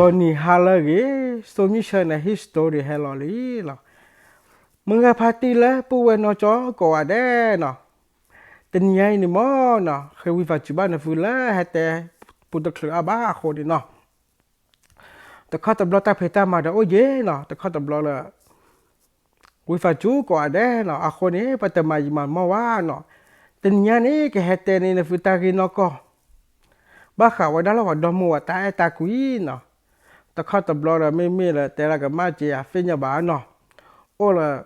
ဂီၤနံၤဟါလၢအဂ့ၤ, စိမုၢ်ဆၢန့ၣ် ဟံၣ် story ဟဲလီၤလံလီၤ. မုၢ်ဂၤဖါတံၢ်လၢပုၢ်ဝဲၢ်နီၢ်ကၠီကိးဂၤဒဲးနီၤ, တနံၤညါအံၤန့ၣ်မ့ၢ်နီၤ ဃ့ဝံသးစူၤဘၣ်နသုလၢဟဲတဲပူတချုးအါဘၣ်အဃိန့ၣ်နီၤ, တခီတဘျီတၢ်ဖံးတၢ်မၤဒီးအိၣ်ယဲနီၤ, တခီတဘျီလၢ ဝံသးစူၤကိးဂၤဒဲးနီၤ, အဃိန့ၣ် ပတမၤယံာ်မၤမီၢ်ဝဲနီၤ, တနံၤညါန့ၣ် ကဟဲတဲန့ၢ်နသုတၢ်ဂ့ၢ်နီၢ်ကီၢ် ဘၣ်ဃးဝဲဒၣ်လၢပှၤဒီမါဝၤတၢ်အဲၣ်တၢ်ကွံနီၤ, တခီတဘျီဒီးမ့မ့ၢ်လၢတဲလၢကမၣ်က့ၤယၤသ့ၣ်ညါဘၣ်နီၤ, အိၣ်လၢ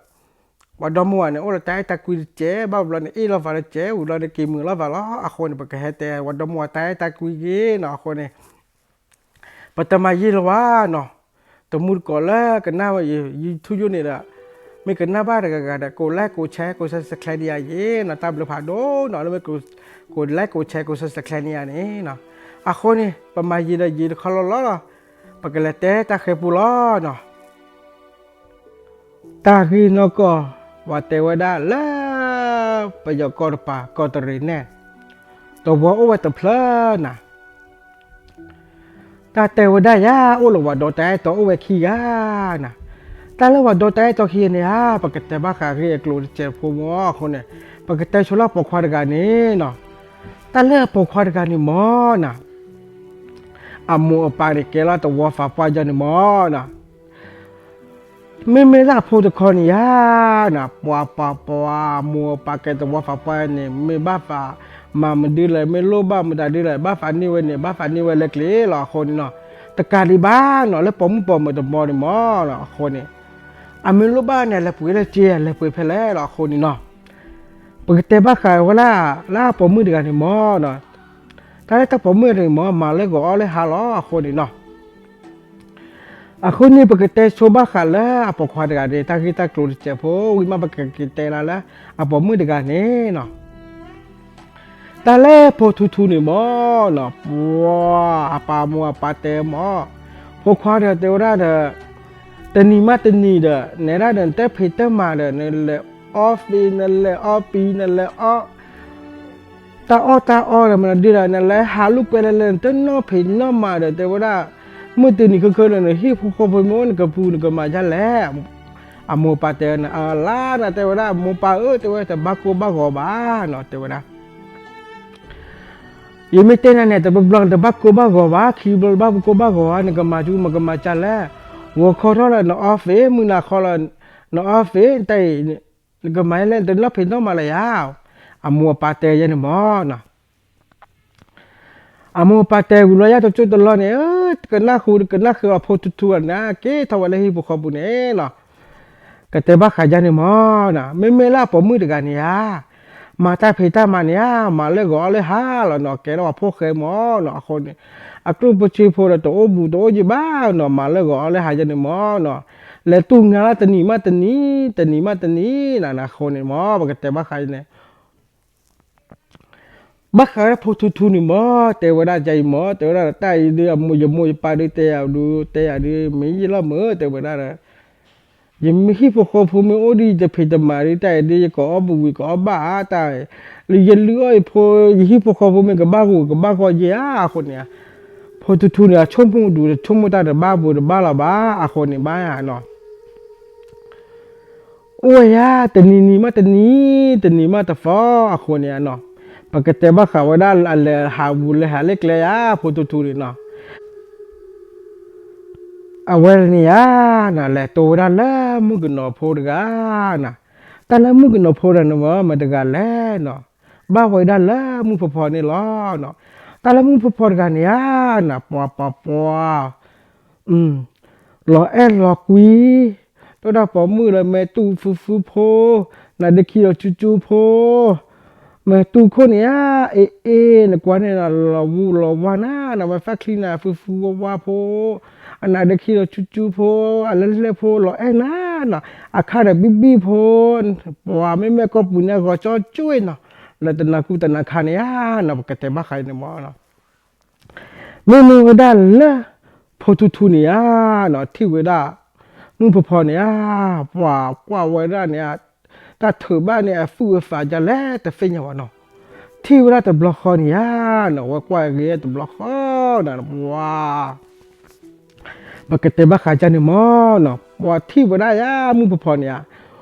ပှၤဒီမါဝၤန့ၣ် အိၣ်လၢတၢ်အဲၣ်တၢ်ကွံတစဲး ဘၣ်ဘျီန့ၣ် အ့ၣ်လိာ်သးတစဲး ဝံၤဘျီန့ၣ်က့ၤမုာ်လိာ်သးလီၤ, အဃိန့ၣ် ပကဟဲတဲပှၤဒီမါဝၤတၢ်အဲၣ်တၢ်ကွံဂ့ၤနီၤ, အဃိန့ၣ် ပတမၤယံာ်လၢၤဘၣ်နီၤ, တမူတကိးလၢကနၣ်ဝဲ YouTube ယိန့ၣ်ဒီး မ့ၢ်ကနၣ်ဘၣ်တဂၤဂၤဒီး ကိး like ကိး share ကိး subscribe န့ၢ်ယၤယဲနီၤ, တၢ်ဘျုးဖးဒိၣ်နီၤ လၢမ့ၢ်ကိး like ကိး share ကိး subscribe န့ၢ်ယၤန့ၣ်နီၤ, အဃိန့ၣ် ပမၤယံာ်ဒီးယံာ်တခီလီၤလီၤလီၤ, ပကလဲၤတဲတၢ်ဃဲၤပူၤလီၤနီၤ. တၢ်ဂ့ၢ်နီၢ်ကီၢ် ပှၤတဲဝဲဒၣ်လၢ ပယီၤကီၢ်တပၤ ကီၢ်တရံးနဲၣ် တဝီအိၣ်ဝဲတဖျၢၣ်နၤ, တၢ်တဲဝဲဒၣ်ယၤ အိၣ်လၢပှၤဒီတၢ်အဲၣ်တီအိၣ်ဝဲခံဂၤနၤ, တၢ်လၢပှၤဒီတၢ်အဲၣ်တီခံဂၤန့ၣ်ဧါ ပကတဲဘၣ်ဃးဂ့ၢ်အကျိၤတစဲးဖိမ့ၢ်အဃိန့ၣ်, ပကတဲဆိလၢပိာ်ခွါတဂၤန့ၣ်နီၤ, တၢ်လၢပိာ်ခွါတဂၤန့ၣ်မ့ၢ်နၤ အမိၢ်အပၢ်န့ၣ်ကဲလီၤတဝီသးပှၢ်ယဲန့ၣ်မ့ၢ်နၤ, မ့မ့ၢ်လၢအဖိတခီန့ၣ်ဧါနၤ, ပှၤပှၤပှၤ အမိၢ်အပၢ်ကဲတဝီသးပှၢ်န့ၣ် မ့ၢ်ဘၣ်သးမၤမနုၤလဲၣ် မ့ၢ်လိၣ်ဘၣ်မတၤဒ်လဲၣ် ဘၣ်သးန့ၢ်ဝဲန့ၣ် ဘၣ်သးန့ၢ်ဝဲလၢကျဲလီၤအဃိန့ၣ်နီၤ, တကးဒံးဘၣ်နီၤ လၢပိာ်မုၣ်ပိာ်မၢၤတဘီန့ၣ်မ့ၢ်နၤ အဃိန့ၣ်, အမ့ၢ်လိၣ်ဘၣ်န့ၣ် အလဲၤပှ့ၤလၢက့ အလဲၤပှ့ၤဖဲလဲၣ်လီၤအဃိန့ၣ်နီၤ, ပကတဲဘၣ်ဃးဝဲဒၣ် လၢအပိာ်မုၣ်တဂၤန့ၣ်မ့ၢ်နၤ, တၢ်လၢတၢ်ပိာ်မုၣ်တဂၤန့ၣ်မ့ၢ် မၤလၢဂီၤအီၣ်လၢဟါလီၤအဃိန့ၣ်နီၤ အဃိန့ၣ် ပကတဲဆိဘၣ်ဃးလၢအပိာ်ခွါတဂၤန့ၣ် တၢ်ဂ့ၢ်တၢ်ကျိၤတစဲးဖိ ဝံၤမးပကက့ၤတဲလၢလၢ အပိာ်မုၣ်တဂၤန့ၣ်နီၤ, တၢ်လၢဖိထူထူန့ၣ်မ့ၢ်နီၤ ပှၤ အပၢ်မိၢ်အပၢ်တဲမ့ၢ် ဖိခွါဒီးတဲဝဲဒၣ်ဒီး တနံၤမးတနံၤဒီး နဲဒၣ်ဒီး နတဖံးတမၤဒီး နလဲၤအီသံး နလဲၤအီပံၤ နလဲၤအီ တၢ်အီၣ်တၢ်အီဒီး မနုၤဒ်ဒီး နလဲၤဟးလိာ်ကွဲလဲၤလဲၤ နတနီၣ်ဖံးနီၣ်မၤဒီး တဲဝဲဒၣ် မုၢ်တနံၤခဲခဲဒီး နဟံၣ်ဖိဃီဖိမ့ၢ်အိၣ် နကပူၤနကမၤဒ်လဲၣ်. အမိၢ်ပၢ်တဲန့ၣ် အလါနၤ တဲဝဲဒၣ် မိၢ်ပၢ်ဧၢ တဲဝဲ တဘၣ်ကိၢ်ဘၣ်ဂီၤဘၣ်နီၤ တဲဝဲဒၣ် ယမ့ၢ်တဲနၤန့ၣ် တဘျီဘျီတဘၣ်ကိၢ်ဘၣ်ဂီၤဘၣ် ခံဘျီတဘၣ်ကိၢ်ဘၣ်ဂီၤဘၣ် နကမၤကၠူ မကမၤကၠၢ်လဲၣ်. ဂီၤခီထီၣ်လၢနအီသံး မုၢ်နၤခီလၢ နအီသံး တၢ်အံၤ နကမၤလဲၣ် တနီၣ်ဖံးနီၣ်မၤလၢယၤ. အမိၢ်အပၢ်တဲယဲန့ၣ်မ့ၢ်နီၤ အမိၢ်အပၢ်တဲဝံၤလီၤ ယၤတကၠိတလီၢ်န့ၣ် ကနၣ်ဃုာ် ကနၣ်ဃုာ်အဖိထူထူန့ၣ် က့ၤထီၣ်ဝဲလၢဟံၣ်ဖိဃီပူၤန့ၣ်နီၤ. ကတဲဘၣ်ဃးယၤန့ၣ်မ့ၢ်နီၤ မ့မ့ၢ်လၢအပိာ်မုၣ်တဂၤန့ၣ်ဧါ မၤတၢ်ဖံးတၢ်မၤန့ၣ်ဧါ မၤလၢဂီၤအီၣ်လၢဟါလီၤနီၤ ကဲထီၣ်ပှၤဖိဃဲမ့ၢ်နီၤ အဃိန့ၣ် အကျိၣ်ပစ့ဖိဒီးတအိၣ်ဘူးတအိၣ်ယံၤဘၣ်နီၤ မၤလၢဂီၤအီၣ်လၢဟါယဲန့ၣ်မ့ၢ်နီၤ လဲၤတူၢ်ငါလၢတနံၤမးတနံၤ တနံၤမးတနံၤနၤ အဃိန့ၣ်မ့ၢ် ပကတဲဘၣ်ဃးန့ၣ် ဘၣ်ဃးဝဲဒၣ်ဖိထူထူန့ၣ်မ့ၢ် တဲဝဲဒၣ်ယၤအံၤမ့ၢ် တဲဝဲဒၣ်တၢ်အံၤဒုး ယမိၢ်ယပၢ်ဒုးတဲယၤဒုး တဲယၤဒုး မ့ၢ်ယံာ်လီၤမ့ၢ် တဲဝဲဒၣ်ဒီး ယမ့ၢ်ဟံၣ်ဖိဃီဖိမ့ၢ်အိၣ်ဒံး ယတဖံးတမၤဒုး တၢ်အံၤဒုး ယကအီၣ်ဘှံးဝံၤ ကအီၣ်ဘၣ်ဧါ တၢ် လၢယလုၢ်အီၣ်ယဖိ ယဟံၣ်ဖိဃီဖိမ့ၢ်ကဘၣ်ဂိၢ်ကဘၣ်ဂီၢ်ယဲၢ်ဧါ အဃိန့ၣ် ဖိထူထူန့ၣ် အဆိကမိၣ်ဒုး တဆိကမိၣ်တၢ်တဘၣ်ဘိးတဘၣ်လီၤဘၣ် အဃိန့ၣ်ဘၣ်ယၤနီၤ အိၣ်ဝဲယၤ တနံၤနံၤမးတနံၤ တနံၤမးတသီ အဃိန့ၣ်နီၤ ပကတဲဘၣ်ဃးဝဲဒၣ်အလဲၤဟးဘူးလဲၤဟးလၢကျဲယၤ ဖိထူထူန့ၣ်နီၤ အဝဲန့ၣ်ဧါ နလဲၤတိၢ်ဝဲဒၣ်လၢမုၣ်ကနီၤဖိတဂၤနၤ တၢ်လၢမုၣ်ကနီၤဖိတဂၤန့ၣ်မ့ၢ်မတၤတဂၤလဲၣ်နီၤ ဘၣ်ဝဲဒၣ်လၢမုၣ်ဖီဖီန့ၣ်လီၤနီၤ တၢ်လၢမုၣ်ဖီဖီတဂၤန့ၣ်ဧါ နပှၤပှၤပှၤ လီၤအဲၣ်လီၤကွံ တိၢ်ဒၣ်ပိာ်မုၣ်လၢမဲာ်တူၢ်ဖုဖုဖိ နၤဒ့ခံလီၤကၠူကၠူဖိ မဲာ်တူၢ်ခိၣ်န့ၣ်ဧါ အ့ၣ်အ့ၣ် နကွၢ်န့ၣ်လီၤဝူလီၤဝါနၤ နဝဲဖၣ်ချံနၤဖုဖုဝါဝါဖိ အနၤဒ့ခံလီၤကၠူကၠူဖိ အလဲၤလဲၤဖိလီၤအဲၣ်နၤနီၤ အခါဒီးဘံၣ်ဘံၣ်ဖိ ပှၤမ့မ့ၢ်ကီၢ်ပူၤန့ၣ် အဂီၤကၠီကၠူနီၤ လၢတနၤကူတနၤခါန့ၣ်ဧါနီၤ ပကတဲဘၣ်ဃးအံၤန့ၣ်မ့ၢ်နီၤ မ့မ့ၢ်ဝဲဒၣ်လၢ ဖိထူထူန့ၣ်ဧါနီၤ ထံၣ်ဝဲဒၣ် မုၣ်ဖီဖီန့ၣ်ဧါ ပှၤကွၢ်ဝဲဒၣ်န့ၣ် တၢ်ထုးဘၣ်န့ၣ် အသူၣ်အသးဒ်လဲၣ်တသ့ၣ်ညါဘၣ်နီၤ ထံၣ်ဝဲဒၣ်တဘျီဃီန့ၣ်ဧါနီၤ ဝဲကွၢ်ဂ့ၤတဘျီဃီနီၤ ပှၤ ပကတဲဘၣ်ဃးကန့ၣ်မၢ်နီၤ, ပှၤထံၣ်ဝဲဒၣ်ယၤ မုၢ်ဖီဖီန့ၣ်ဧါ,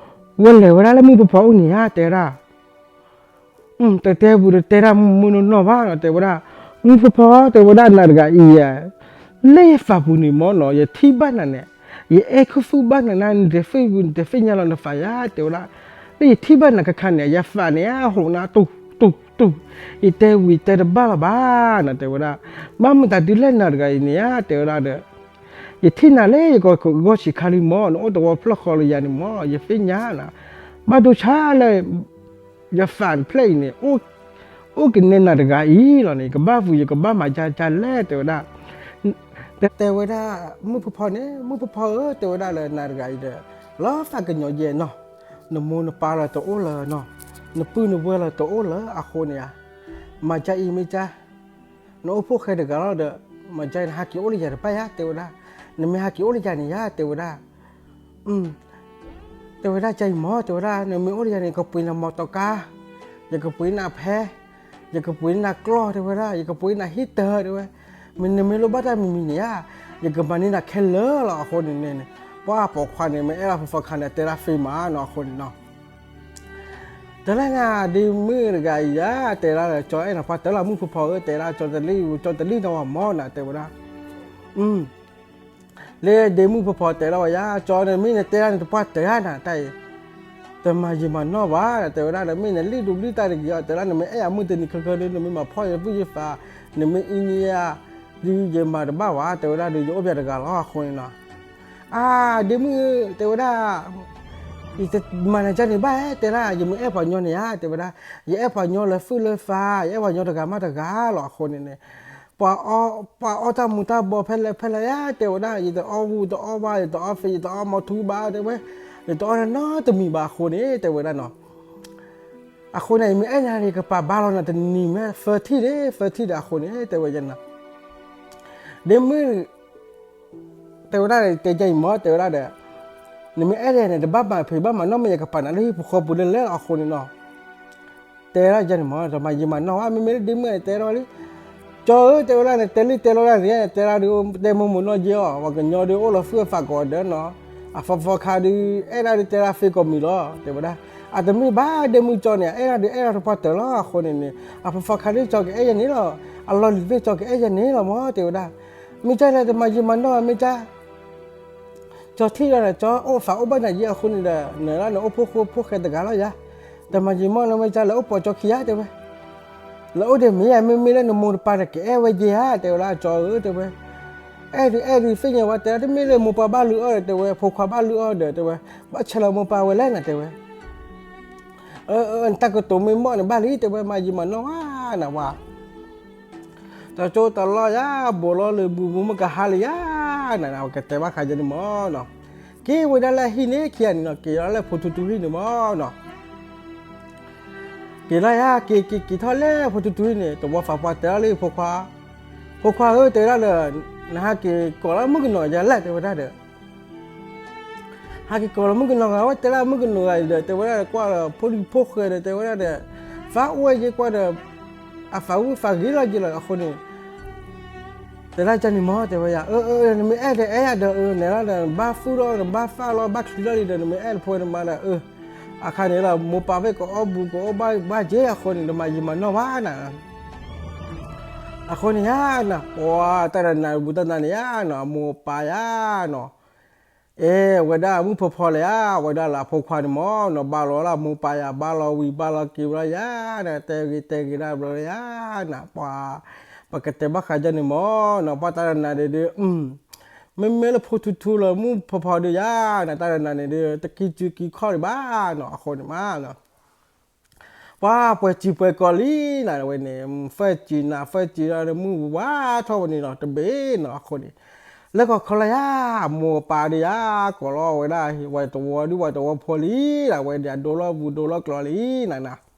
ဝဲလဲၤဝဲဒၣ်လၢမုၢ်ဖီဖီအိၣ်န့ၣ်ဧါ တဲဝဲဒၣ်, တတဲပူၤတတဲတၢ်မုၢ်နီၢ်နီၢ်ဘၣ်နီၤ တဲဝဲဒၣ်, မုၢ်ဖီဖီ တဲဝဲဒၣ် နၤတဂၤအံၤယၤ လၢယသးပူၤန့ၣ်မၢ်နီၤ ယထံၣ်ဘၣ်နၤန့ၣ်, ယအဲၣ်ခုၣ်သူၣ်ဘၣ်နၤန့ၣ် နတသ့ၣ်ညါလီၤနသးယၤ တဲဝဲဒၣ်, လၢယထံၣ်ဘၣ်နၤခါခါန့ၣ် ယသးန့ၣ် ဟူးနၤတူၢ်တူၢ်တူၢ်, ယတဲဝံၤတဲတဘၣ်လီၤဘၣ်နီၤ တဲဝဲဒၣ်, ဘၣ်မတၤဒုးလဲၣ်နၤတဂၤအံၤန့ၣ်ဧါ တဲဝဲဒၣ်ဒီး ယထံၣ်နၤလၢယကဂီၢ်ဆံးခါလံမၢ် နအိၣ်တဝီဖျၢၣ်ဃီလၢယၤန့ၣ်မၢ် ယသ့ၣ်ညါနၤ, ဘၣ်ဒိဆါလၢ ယသးတဖျၢၣ်အံၤန့ၣ် အိၣ်ကနဲနၤတဂၤအံၤလီၤန့ၣ် ကဘၣ်ပူၤယကဘၣ်မၤဒ်လဲၣ် တဲဝဲဒၣ်, တဲဝဲဒၣ် မုၢ်ဖီဖီန့ၣ် မုၢ်ဖီဖီဧၢ တဲဝဲဒၣ်လၢနၤတဂၤအံၤဒီး လီၤသးကညီၤယဲနီၤ, နမိၢ်နပၢ်လၢတအိၣ်လၢၤနီၤ, နပုၢ်နဝဲၢ်လၢတအိၣ်လၢၤအဃိန့ၣ်ဧါ, မၤဒ်အံၤမ့ၢ်ကါ နအိၣ်ဖှိၣ်ဃဲတဂၤလီၤဒီး မၤဒ်အံၤနဟးက့ၤအိၣ်လၢယၤတဘၣ်ယၤ တဲဝဲဒၣ်, နမ့ၢ်ဟးက့ၤအိၣ်လၢယၤန့ၣ်ယၤ တဲဝဲဒၣ်, တဲဝဲဒၣ် ကါအံၤမၢ် တဲဝဲဒၣ် နမ့ၢ်အိၣ်လၢယၤန့ၣ် ကပှ့ၤနၤမီတီကါ, ယကပှ့ၤနၤဖဲ, ယကပှ့ၤနၤကျီၢ် တဲဝဲဒၣ် ယကပှ့ၤနၤဟံၣ်တၢၤ တဲဝဲ, မ့ၢ်နမ့ၢ်လိၣ်ဘၣ်တၢ်မံၤမံၤန့ၣ်ဧါ, ယကမၤန့ၢ်နၤခဲလၢာ်လီၤ အဃိန့ၣ်န့ၣ်, ပှၤပိာ်ခွါန့ၣ် မ့ၢ်အဲၣ်လီၤဖိဖီခါန့ၣ် တဲဒၣ်သ့မးနီၤ အဃိန့ၣ်နီၤ တဲလၢနၤ ဒ့မုၣ်တဂၤအံၤဧါ တဲဒၣ်လၢ ကၠီအဲၣ်နၤပှၤတၢၢ်လီၤ မုၢ်ဖီဖီဧၢ တဲဒၣ် ကၠီတလံၣ် ကၠီတလံၣ်နီၤဝဲမၢ်နၤ တဲဝဲဒၣ်, လၢဒ့မုၣ်ဖီဖီတဲလီၤဝဲယၤ ကၠီန့ၣ်မ့ၢ်နတဲဒၣ်န့ၣ် တပှၢ်တၢၢ်ဧါနၤ တၢ်အံၤ, တမၤယံာ်မၤနီၢ်ဘၣ် တဲဝဲဒၣ်ဒီး မ့ၢ်နလံၣ်ဒူလံၣ်တၢ်တဂ့ၤအီၤ တဲဒၣ် နမ့ၢ်အဲၣ်ယၤမုၢ်တနံၤခဲကၢဒီး နမ့ၢ်မၤဖီၣ်ယပုၢ်ယသး, နမ့ၢ်အံၤန့ၣ်ဧါ, ဒုးယမၤတဘၣ်ဘၣ် တဲဝဲဒၣ်ဒီး ယအိၣ်ပှၤတဂၤလီၤ အဃိန့ၣ်နီၤ အါ ဒ့မုၣ် တဲဝဲဒၣ်, ယတမၤနၤဒ်န့ၣ်ဘၣ် တဲဒၣ် ယမ့ၢ်အဲၣ်ပှၤညီန့ၣ်ဧါ တဲဝဲဒၣ်, ယအဲၣ်ပှၤညီလၢသူၣ်လၢသး ယအဲၣ်ပှၤညီတဂၤမးတဂၤလီၤ အဃိန့ၣ်န့ၣ်, ပှၤအီၣ်တၢ်မူၤတၢ်ဘီဖဲလဲၣ်ဖဲလဲၣ်ဧါ တဲဝဲဒၣ် ယတအီၣ်ဝူတအီၣ်ဘါ ယတအီၣ်သ့ ယတအီၣ်မီၤထူဘါ တဲဝဲ, ယတအီၣ်နီတမံၤဘၣ်အဃိန့ၣ် တဲဝဲဒၣ်နီၤ အဃိန့ၣ် ယမ့ၢ်အဲၣ်နၤန့ၣ် ယကပာ်ဘါလီၤနၤတနံၤမ့ၢ်သၢထံၣ်န့ၣ် သၢထံၣ်ဒီးအဃိန့ၣ် တဲဝဲယၤနီၤ, ဒ့မုၣ် တဲဝဲဒၣ် တဲယၤအံၤမၢ် တဲဝဲဒၣ်ဒီး, နမ့ၢ်အဲၣ်ဒိးန့ၣ် တဘၣ်မၤဖံးဘၣ်မၤနီၢ်မ့ၢ် ယကပာ်နၤလၢဟံၣ်ဖိဃီပူၤလၢလဲၣ်လီၤအဃိန့ၣ်နီၤ တဲဒၣ်ယၤန့ၣ်မၢ် တမၤယံာ်မၤနီၢ်ဘၣ် မ့မ့ၢ်လၢဒ့မုၣ်န့ၣ် တဲဒၣ်လံ, ကၠီဧၢ တဲဝဲဒၣ်န့ၣ် တဲလံတဲလီၤဒၣ်န့ၣ် တဲဒၣ်ဒုး တဲမိၢ်မိၢ်နီၢ်ယဲအီၤ ပှၤကညီဒုးအိၣ်လီၤသူၣ်အသးကိးဂၤဒဲးနီၤ, အဖီဖီခါဒုး အဲၣ်ဒၣ်ဒုးတဲဒၣ်သ့ကိးမံၤလီၤ တဲဝဲဒၣ်, အတမ့ၢ်ဘၣ်ဒ့မုၣ်ကၠီန့ၣ် အဲၣ်ဒၣ်ဒုးအဲၣ်ဒၣ်တပှၢ်တၢၢ်လီၤအဃိန့ၣ်န့ၣ် အဖီဖီခါဒုးကၠီကအဲၣ်ယဲန့ၣ်လီၤ, အလီၢ်လံၤသ့ၣ်ကၠီကအဲၣ်ယဲန့ၣ်လီၤမၢ် တဲဝဲဒၣ်, မ့ၢ်ကၠီလဲၣ် တမၤယံာ်မၤနီၢ်မ့ၢ်ကၠီ ကၠီထံၣ်လီၤန့ၣ် ကၠီအိၣ်သးအိၣ်ဘၣ်နၤယဲအဃိန့ၣ်ဒီး နလၢနအိၣ်ဖှိၣ်ဃိဖိဃဲတဂၤလီၤယၤ, တမၤယံာ်မၤနီၢ်မ့ၢ်ကၠီ လဲၤအိၣ်ပိာ်ကၠီခံဂၤ တဲဝဲ, လဲၤအိၣ်ဒံးမ့ၢ်ယၤ မ့မ့ၢ်လၢနမိၢ်တပၢ်တကအဲၣ်ဝဲယဲဧါ တဲဝဲဒၣ် ကၠီဧၢ တဲဝဲ, အဲၣ်ဒုးအဲၣ်ဒုးသ့ၣ်ညါဝဲ တဲဒၣ်တမ့ၢ်လၢမိၢ်ပၢ်ဘၣ်လုၢ်အီၣ်ဒီး တဲဝဲ ဖိခွါဘၣ်လုၢ်အီၣ်ဒီး တဲဝဲ, ဘၣ်ဆဲးလီၤမိၢ်ပၢ်ဝဲလဲၣ်နၤ တဲဝဲ နတၢ်ကတိၤမ့ၢ်မီၢ်န့ၣ်ဘၣ်လံ တဲဝဲ မၤယံာ်မၤနီၢ်ဝဲနဝဲ တၢ်ကၠိတၢ်လီၢ်ယၤ ဘိးလီၤလၢဘူးဘူးမ့ၢ်ကဟါလံယၤ နကတဲဘၣ်ဃးယဲန့ၣ်မၢ်နီၤ, က့ၤဝဲဒၣ်လၢဟံၣ်န့ၣ်ခံဂၤန့ၣ်နီၤ က့ၤလီၤလၢဖိထူထူဟံၣ်န့ၣ်မၢ်နီၤ က့ၤလီၤယၤ က့ၤက့ၤက့ၤထီၣ်လၢဖိထူထူဟံၣ်န့ၣ် တဝီဖးပှၢ်တဲလီၤလၢဖိခွါ, ဖိခွါဧၢ တဲဝဲဒၣ်လၢ နဟးက့ၤကိးလၢမုၣ်ကနီၤယၤလဲၣ် တဲဝဲဒၣ်ဒီး ဟဲက့ၤကိးလၢမုၣ်ကနီၤဂၤဝဲ တဲဒၣ်မုၣ်ကနီၤဂၤဒီး တဲဝဲဒၣ်ဒီး ကွၢ်လၢဖိဒံဖိဃဲဒီး တဲဝဲဒၣ်ဒီး သးအိၣ်ဝဲယဲကွၢ်ဒီး အသးဝံၣ်သးဂ့ၤလီၤယဲလီၤအဃိန့ၣ် တဲဒၣ်ကန့ၣ်မၢ် တဲဝဲယၤ အၢ အၢ နမ့ၢ်အဲၣ်ဒီးအဲၣ်ယၤဒီး အၢ နဲဒၣ်ဒီး နဘၣ်သူၣ်လီၤ နဘၣ်သၣ်လီၤ ဘၣ်ချံလီၤလံဒီး နမ့ၢ်အဲၣ်နဖိနမါဒီး အၢ အခါန့ၣ်လီၤ မိၢ်ပၢ်ဖဲကအီၣ်ဘူးကအီၣ်ဘၣ်ဘၣ်က့အဃိန့ၣ် တမၤယံာ်မၤနီၢ်ဘၣ်နၤ အဃိန့ၣ်ယၤနၤ ပှၤတၢ်တနၤဘူးတၢ်နၤန့ၣ်ယၤနီၤ အမိၢ်အပၢ်ယၤနီၤ အဲ ဝဲဒၣ်မုၣ်ဖီဖီလဲၣ်ဧါ ဝဲဒၣ်လၢအဖိခွါန့ၣ်မၢ်နီၤ ဘၣ်လီၤလၢအမိၢ်ပၢ်ယၤ ဘၣ်လီၤဝံၤဘၣ်လီၤက့ၤဝဲလီၤယၤနၤ တဲဂ့ၤတဲဂ့ၤဒၣ်ဘျီလီၤယၤနၤ ပှၤ ပကတဲဘၣ်ဃးယဲန့ၣ်မၢ်နီၤ ပှၤတၢ်တနၤန့ၣ်ဒုး မ့မ့ၢ်လၢဖိထူထူလၢမုၣ်ဖီဖီဒုးယၤနၤ တၢ်တနၤန့ၣ်ဒုး တကံၢ်စုကံၢ်ခီၣ်ဒံးဘၣ်နီၤ အဃိန့ၣ်မး ပှၤပှဲၤစံာ်ပှဲၤကီၤလံနၤဝဲန့ၣ် ဖဲစံာ်နၤ ဖဲစံာ်ဒီးမုၢ်ဝါထီၣ်ဝဲန့ၣ်လီၤ တဘ့ၣ်နီၤ အဃိန့ၣ် လၢကီၢ်ခီလၢယၤ မိၢ်ပၢ်ဒုးယၤ ကိးလီၤဝဲဒၣ် ဝဲတဝီဒုး ဝဲတဝီဖိလံနၤ ဝဲဒၣ်ဒိလီၤဘူးဒိလီၤကျိၤလံနၤနၤ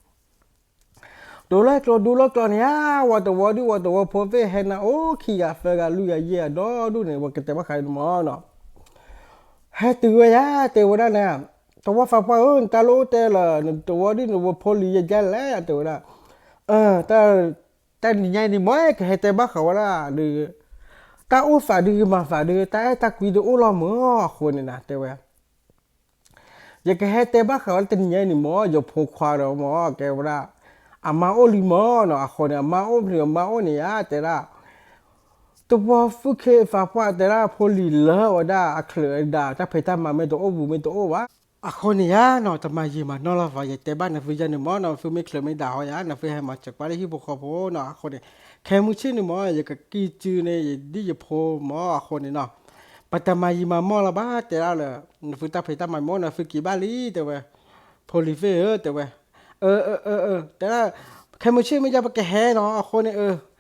ဒိလီၤကျိၤဒိလီၤကျိၤန့ၣ်ယၤ ဝဲတဝီဒုး ဝဲတဝီဖိသ့ၣ်ဟဲနၤအိၣ်ခံဂၤသၢဂၤလွံၢ်ဂၤယဲၢ်ဂၤဒီဒူၣ်န့ၣ် ပကတဲဘၣ်ဃးန့ၣ်မၢ်နီၤ ဟဲတုၤဝဲယၤ တဲဝဲဒၣ်နၤ တဝီသးပှၢ်ဧၢ နတၢ်လိၣ်အိၣ်တဲလၢ နတဝီဒုးနဝီဖိလံယဲယဲလဲၣ် တဲဝဲဒၣ် တၢ် တၢ်နံၤညါအံၤန့ၣ် မ့ၢ်ကဟဲတဲဘၣ်ဃးဝဲဒၣ်ဒီး တၢ်အိၣ်သးဒုး ယမၤသးဒုး တၢ်အဲၣ်တၢ်ကွံဒုးအိၣ်လီၤမၢ် အဃိန့ၣ်နၤ တဲဝဲ ယကဟဲတဲဘၣ်ဃးဝဲတနံၤညါအံၤန့ၣ်မၢ် ယဖိခွါဒီးမၢ် ကဲဝဲဒၣ် အမါအိၣ်လံမၢ်နီၤ အဃိန့ၣ် အမါအိၣ်ဖျဲၣ် အမါအိၣ်န့ၣ်ဧါ တဲဒၣ် တဝီသူၣ်က့သးပှၢ် တဲဒၣ်ဖိလံၤလၢဝဲဒၣ်အချၢးဝဲဒၣ် တၢ်ဖံးတၢ်မၤမ့ၢ်တအိၣ်ဘူးမ့ၢ်တအိၣ်ဘၣ် အဃိန့ၣ်ဧါနီၤ တမၤယံာ်မၤနီၢ်လီၤဘၣ် ယတဲဘၣ်နသုယါန့ၣ်မၢ်နီၤ နသုမ့ၢ်ချၢးမ့ၢ်ဒၣ်ဟီယါ နသုဟဲမၤစၢၤကွၢ်လၢဟံၣ်ဖိဃီဖိနီၤ အဃိန့ၣ် ခဲမုၢ်ဆ့ၣ်န့ၣ်မၢ် ယကကံၢ်စုန့ၣ် ယဒ်ယဖိမၢ် အဃိန့ၣ်နီၤ ပတမၤယံာ်မၤနီၢ်လီၤဘၣ် တဲဒၣ်လၢ နသုတၢ်ဖံးတၢ်မၤမၢ် နသုက့ၤဘၣ်လံ တဲဝဲ ဖိလံၤသ့ၣ်ဧၢ တဲဝဲ အၢ အၢ အၢ အၢ တဲဒၣ် ခဲမုၢ်ဆ့ၣ်မ့ၢ်ယါ ပကဟဲနီၤ အဃိန့ၣ် အၢ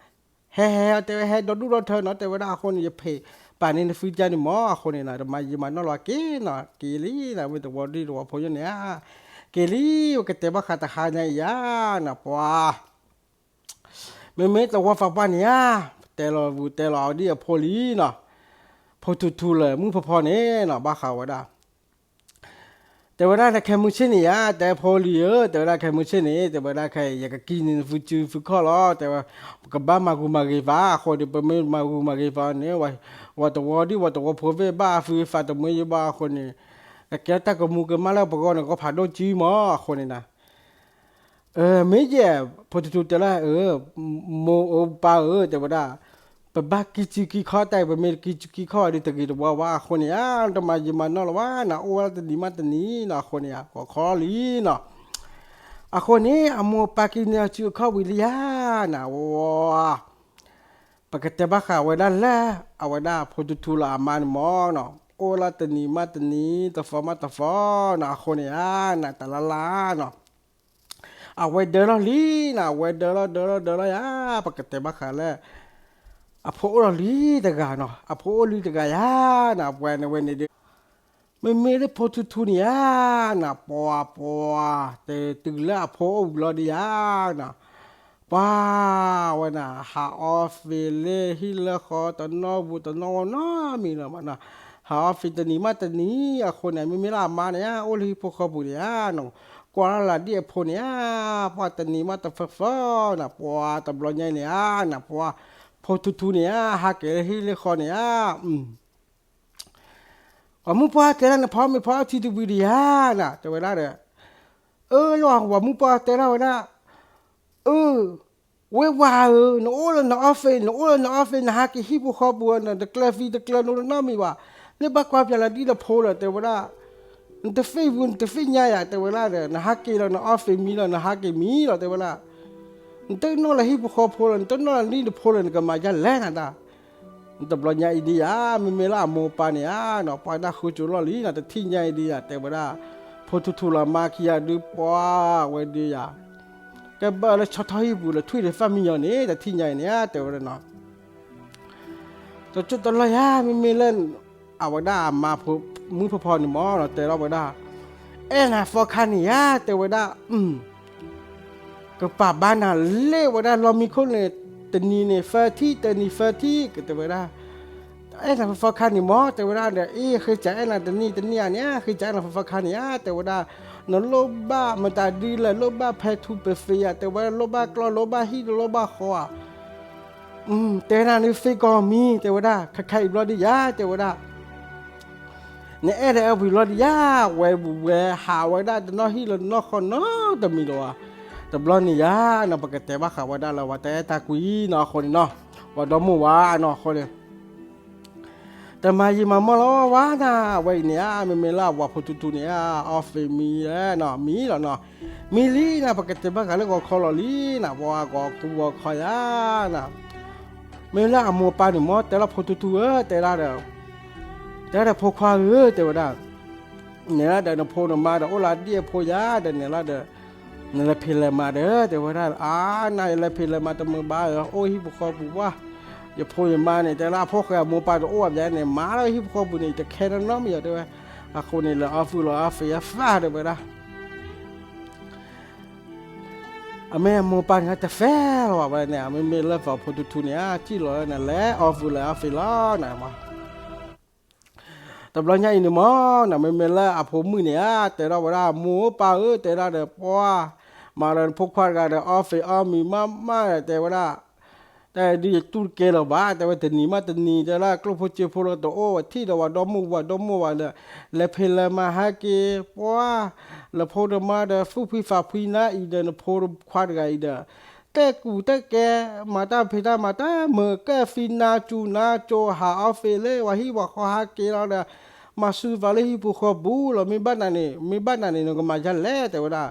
ဟဲဟဲ တဲဝဲ ဟဲဒီဒူၣ်ဒီထၢနီၤ တဲဝဲဒၣ် အဃိန့ၣ် ယဖံးပာ်န့ၢ်နသုကါန့ၣ်မၢ် အဃိန့ၣ် တမၤယံာ်မၤနီၢ်လီၤ က့ၤနီၤ က့ၤလံနီၤ မ့ၢ်တဝီဒံၣ်တဝီဖိယါန့ၣ်ဧါ က့ၤလံ ပကတဲဘၣ်ဃးတဟါညါအံၤယါနီၤ ပှၤ မ့မ့ၢ်တဝီသးပှၢ်န့ၣ်ဧါ တဲလီၤဝံၤတဲလီၤအီၤဒ်အဖိလံၤနီၤ ဖိထူထူလၢမုၢ်ဖီဖီန့ၣ်နီၤ ဘၣ်ဃးဝဲဒၣ် တဲဝဲဒၣ်ခဲမုၢ်ဆ့ၣ်န့ၣ်ဧါ တဲဖိလံၤဧၢ တဲဝဲဒၣ်ခဲမုၢ်ဆ့ၣ်န့ၣ် တဲဝဲဒၣ်ခဲ ယကကံၢ်န့ၢ်နသုစုသုခီၣ်လီၤ တဲဝဲ ပကဘၣ်မၤဂုာ်မၤဂ့ၤသး အဃိန့ၣ် ပမ့ၢ်မၤဂုာ်မၤဂ့ၤသးန့ၣ် ဝဲတဝီဒံၣ်ဝဲတဝီဖိသ့ၣ် ဘၣ်အသုသးတမှဲယဘၣ်အဃိန့ၣ် ကကဲတၢ်ကမူၤကမၣ်လၢပဂီၢ်န့ၣ် ကီၢ်ဖးဒိၣ်စုမၢ် အဃိန့ၣ်နၤ မ့ၢ်ယဲ ဖိထူထူတဲလၢ မိၢ်ဧၢပၢ်ဧၢ တဲဝဲဒၣ် ပဘၣ်ကံၢ်စုကံၢ်ခီၣ်တၢ်အံၤ ပမ့ၢ်တကံၢ်စုကံၢ်ခီၣ်ဘၣ်ဒီးတဂ့ၤတဝါဘၣ် အဃိန့ၣ်ဧါ တမၤယံာ်မၤနီၢ်လီၤဘၣ် နအိၣ်ဝဲတနံၤမးတနံၤနီၤ အဃိန့ၣ်ဧါ ကိးခီလံနီၤ အဃိန့ၣ် အမိၢ်အပၢ်ကံၢ်န့ၢ်အစုအခီၣ်ဝံၤလံဧါ နဝဲ ပကတဲဘၣ်ဃးဝဲဒၣ်လၢ အဝဲဒၣ်ဖိထူထူလၢအမါန့ၣ်မၢ်နီၤ အိၣ်လၢတနံၤမးတနံၤ တသီမးတသီနီၤ အဃိန့ၣ်ဧါ နတလါလါနီၤ အဝဲဒၢလီၤလံနီၤ အဝဲဒၢလီၤဒၢလီၤဒၢလီၤယါ ပကတဲဘၣ်ဃးလၢ အဖိအိၣ်လီၤလံတဂၤနီၤ အဖိအိၣ်လံတဂၤယါနီၤ ပှၤန့ၣ်ဝဲန့ၣ်ဒီး မ့မ့ၢ်လၢဖိထူထူန့ၣ်ဧါနီၤ ပှၤပှၤ တတုၤလၢအဖိအိၣ်ဝံၤလီၤဒီးယါနီၤ ပှၤဝဲန့ၣ် ဟးအီသံးလၢဟံၣ်လၢဃီ တနီၣ်ဝူတနီၣ်ဝီနီတမံၤလၢၤဘၣ်နီၤ ဟးအီသံးတနံၤမးတနံၤ အဃိန့ၣ် မ့မ့ၢ်လၢအမါန့ၣ်ဧါ အိၣ်လၢဟံၣ်ဖိဃီပူၤန့ၣ်ဧါနီၤ ကွၢ်လၢ်လၢ်ဒ်အဖိန့ၣ်ဧါ ပှၤတနံၤမးတသီသီနီၤ ပှၤတဘျီညါအံၤန့ၣ်ဧါနီၤ ပှၤ ဖိထူထူန့ၣ်ဧါ ဟးက့ၤလၢဟံၣ်လၢဃီန့ၣ်ဧါ ပှၤမုၣ်ပှၢ်တဲဒၣ် နဖီမ့ၤဖီထံတဝံၤဒံးဧါနီၤ တဲဝဲဒၣ်ဒီး အၢ ယွၤ ပှၤမုၣ်ပှၢ်တဲဒၣ်ဝဲဒၣ် အၢ ဝဲဝၤဧၢ နအိၣ်လၢန office နအိၣ်လၢန office နဟးက့ၤဟံၣ်ဖိဃီပူၤ နတကျၢၤသံတကျၢၤနိတနီတမံၤဘၣ် လၢဘၣ်ကွၢ်ပၠးလၢဒ်နဖိလၢၤ တဲဝဲဒၣ် နတသ့ၣ်ဝံၤ နတသ့ၣ်ညါယၤ တဲဝဲဒၣ်ဒီး နဟးက့ၤလီၤ န office မံလီၤ နဟးက့ၤမံလီၤ တဲဝဲဒၣ် နတနီၣ်လၢဟံၣ်ဖိဃီဖိလၢၤ နတနီၣ်လၢနဖိလၢၤ နကမၤဒ်လဲၣ်နတၢ် တဘျီညါအံၤဒံးယၤ မ့မ့ၢ်လၢအမိၢ်အပၢ်န့ၣ်ဧါနီၤ ပှၤဒၣ်ဃုကၠိလီၢ်လံနီၤ တထံၣ်ညါအံၤဒံးယၤ တဲဝဲဒၣ် ဖိထူထူလၢအမါခံဂၤဒုးပှၤဝဲဒံးယၤ ကဲဘၣ်လၢဆီထီၣ်ဟံၣ်ပူၤလၢထွံၣ်ဒီးသၣ်မံညီၤန့ၣ် တထံၣ်ညါအံၤန့ၣ်ဧါ တဲဝဲဒၣ်နီၤ တကၠိတလီၢ်ယၤ မ့မ့ၢ်လၢ အဝဲဒၣ်အမါဖိ မုၣ်ဖီဖီန့ၣ်မၢ်နီၤ တဲထီၣ်ဝဲဒၣ် အဲၣ်နၤသီခါန့ၣ်ယၤ တဲဝဲဒၣ် ကပာ်ဘၣ်နၤလၢဝဲဒၣ်လီမံခိၣ်န့ၣ် တနံၤန့ၣ်သၢထံၣ် တနံၤသၢထံၣ် ကတဲဝဲဒၣ် အဲၣ်နၤသီခါန့ၣ်မၢ် တဲဝဲဒၣ်ဒီး အ့ ဃ့စးအဲၣ်နၤတနံၣ်တနံၣ်ဧါန့ၣ် ဃ့စးအဲၣ်နၤသီခါန့ၣ်ဧါ တဲဝဲဒၣ် နလိၣ်ဘၣ်မတၤဒ်လဲၣ် လိၣ်ဘၣ်ဖဲထူပသ့ယၤ တဲဝဲဒၣ် လိၣ်ဘၣ်ကျီၢ် လိၣ်ဘၣ်ဟံၣ် လိၣ်ဘၣ်ဃီဧါ တဲနၤနသ့ကီးမံၤ တဲဝဲဒၣ် ခဲခါအံၤဘျီဒံးယၤ တဲဝဲဒၣ် နအဲၣ်ဒိးအဝံၤလီၤဒံးယၤ ဝဲဝဲဟးဝဲဒၣ်တနီၣ်ဟံၣ်လၢနီၢ်ဃီနီတမံၤလၢၤဘၣ် တဘျီန့ၣ်ယၤနီၤ ပကတဲဘၣ်ဃးဝဲဒၣ်လၢပှၤတၢ်အဲၣ်တၢ်ကွံနီၤ အဃိန့ၣ်နီၤ ပှၤဒီမိၢ်ဝၤနီၤ အဃိန့ၣ် တမၤယံာ်မၤမီၢ်လီၤဝဲနၤ အဝဲအံၤန့ၣ်ဧါ မ့မ့ၢ်လၢအဝၤဖိထူထူန့ၣ်ဧါ office မံလီၤနီၤ မံလီၤနီၤ မံလံနၤ ပကတဲဘၣ်ဃးလၢဂီၤခီလီၤလံနၤ ပှၤဂီၤခူဂီၤခီယၤနၤ မ့ၢ်လၢအမိၢ်အပၢ်န့ၣ်မၢ် တဲလီၤဖိထူထူဧၢ တဲဒၣ်ဒီး တဲဒၣ်ဒီးဖိခွါဧၢ တဲဝဲဒၣ် န့ၣ်လၢဒီးနဖိနမါဒီးအိၣ်လၢဒ်အဖိယၤဒီးန့ၣ်လၢဒီး နလဲၤဖံးလဲၤမၤဒီး တဲဝဲဒၣ် အါ နယလဲၤဖံးလဲၤမၤတမုာ်ဘၣ်ဧၢ အိၣ်ဟံၣ်ဖိဃီပူၤဘၣ် ယဖိယမါန့ၣ် တဲလၢအဖိၣ်ဃဲအမိၢ်ပၢ်တအိၣ်ဘၣ်ဘၣ်န့ၣ် မၤလၢဟံၣ်ဖိဃီပူၤန့ၣ် ယတခဲနီတမံၤယၤ တဲဝဲ အဃိန့ၣ် လဲၤအီၣ်ဖုၣ်လီၤအီၣ်ဖံးယသၣ် တဲဝဲဒၣ် အမ့ၢ်အမိၢ်ပၢ်န့ၣ် တသဲလီၤဘၣ်ဝဲန့ၣ် မ့မ့ၢ်လၢသီဖိထူထူန့ၣ် ထံၣ်လီၤန့ၣ် လဲၤအီၣ်ဖုၣ်လဲၤအီၣ်ဖံးလီၤနၤမး တဘျီညါအံၤန့ၣ်မး မ့မ့ၢ်လၢအဖိမုၣ်န့ၣ်ဧါ တဲဒၣ်ဝဲဒၣ် မိၢ်ဧၢပၢ်ဧၢ တဲဒၣ်ဒီး ပှၤ မၤဒီးနဖိခွါတဂၤဒီး အီၣ်ဖံးအီၣ်မံၤမးမး တဲဝဲဒၣ် တၢ်ဒုးယတူၢ်တကဲလၢၤဘၣ် တဲဝဲ, တနံၤမးတနံၤ တဲဝဲဒၣ် ကျိၣ်ဖိစ့ဖိလၢတအိၣ်ဝဲ ထံၣ်ဒီးပှၤဒီမါဝၤဒီမါဝၤဒီး လဲၤဖံးလဲၤမၤဟဲက့ၤ ပှၤ လၢဖိနမါဒီး သူၣ်ဖှံသးဖှံနၤအံၤဒီး နဖိခွါတဂၤအံၤဒီး တဲကူၣ်တဲကဲ မၤတၢ်ဖံးတၢ်မၤတၢ်မုာ် ကဲၣ်သံနါစူၤနါကၠိ ဟးအီဖ့းလၢ ပှၤဟံၣ်ပှၤဃီဟးက့ၤလီၤဒီး မၤစူၤသးလၢဟံၣ်ပူၤဃီပူၤလီၤ. မ့ၢ်ဘၣ်နၤန့ၣ် မ့ၢ်ဘၣ်နၤန့ၣ် နကမၤဒ်လဲၣ် တဲဝဲဒၣ်.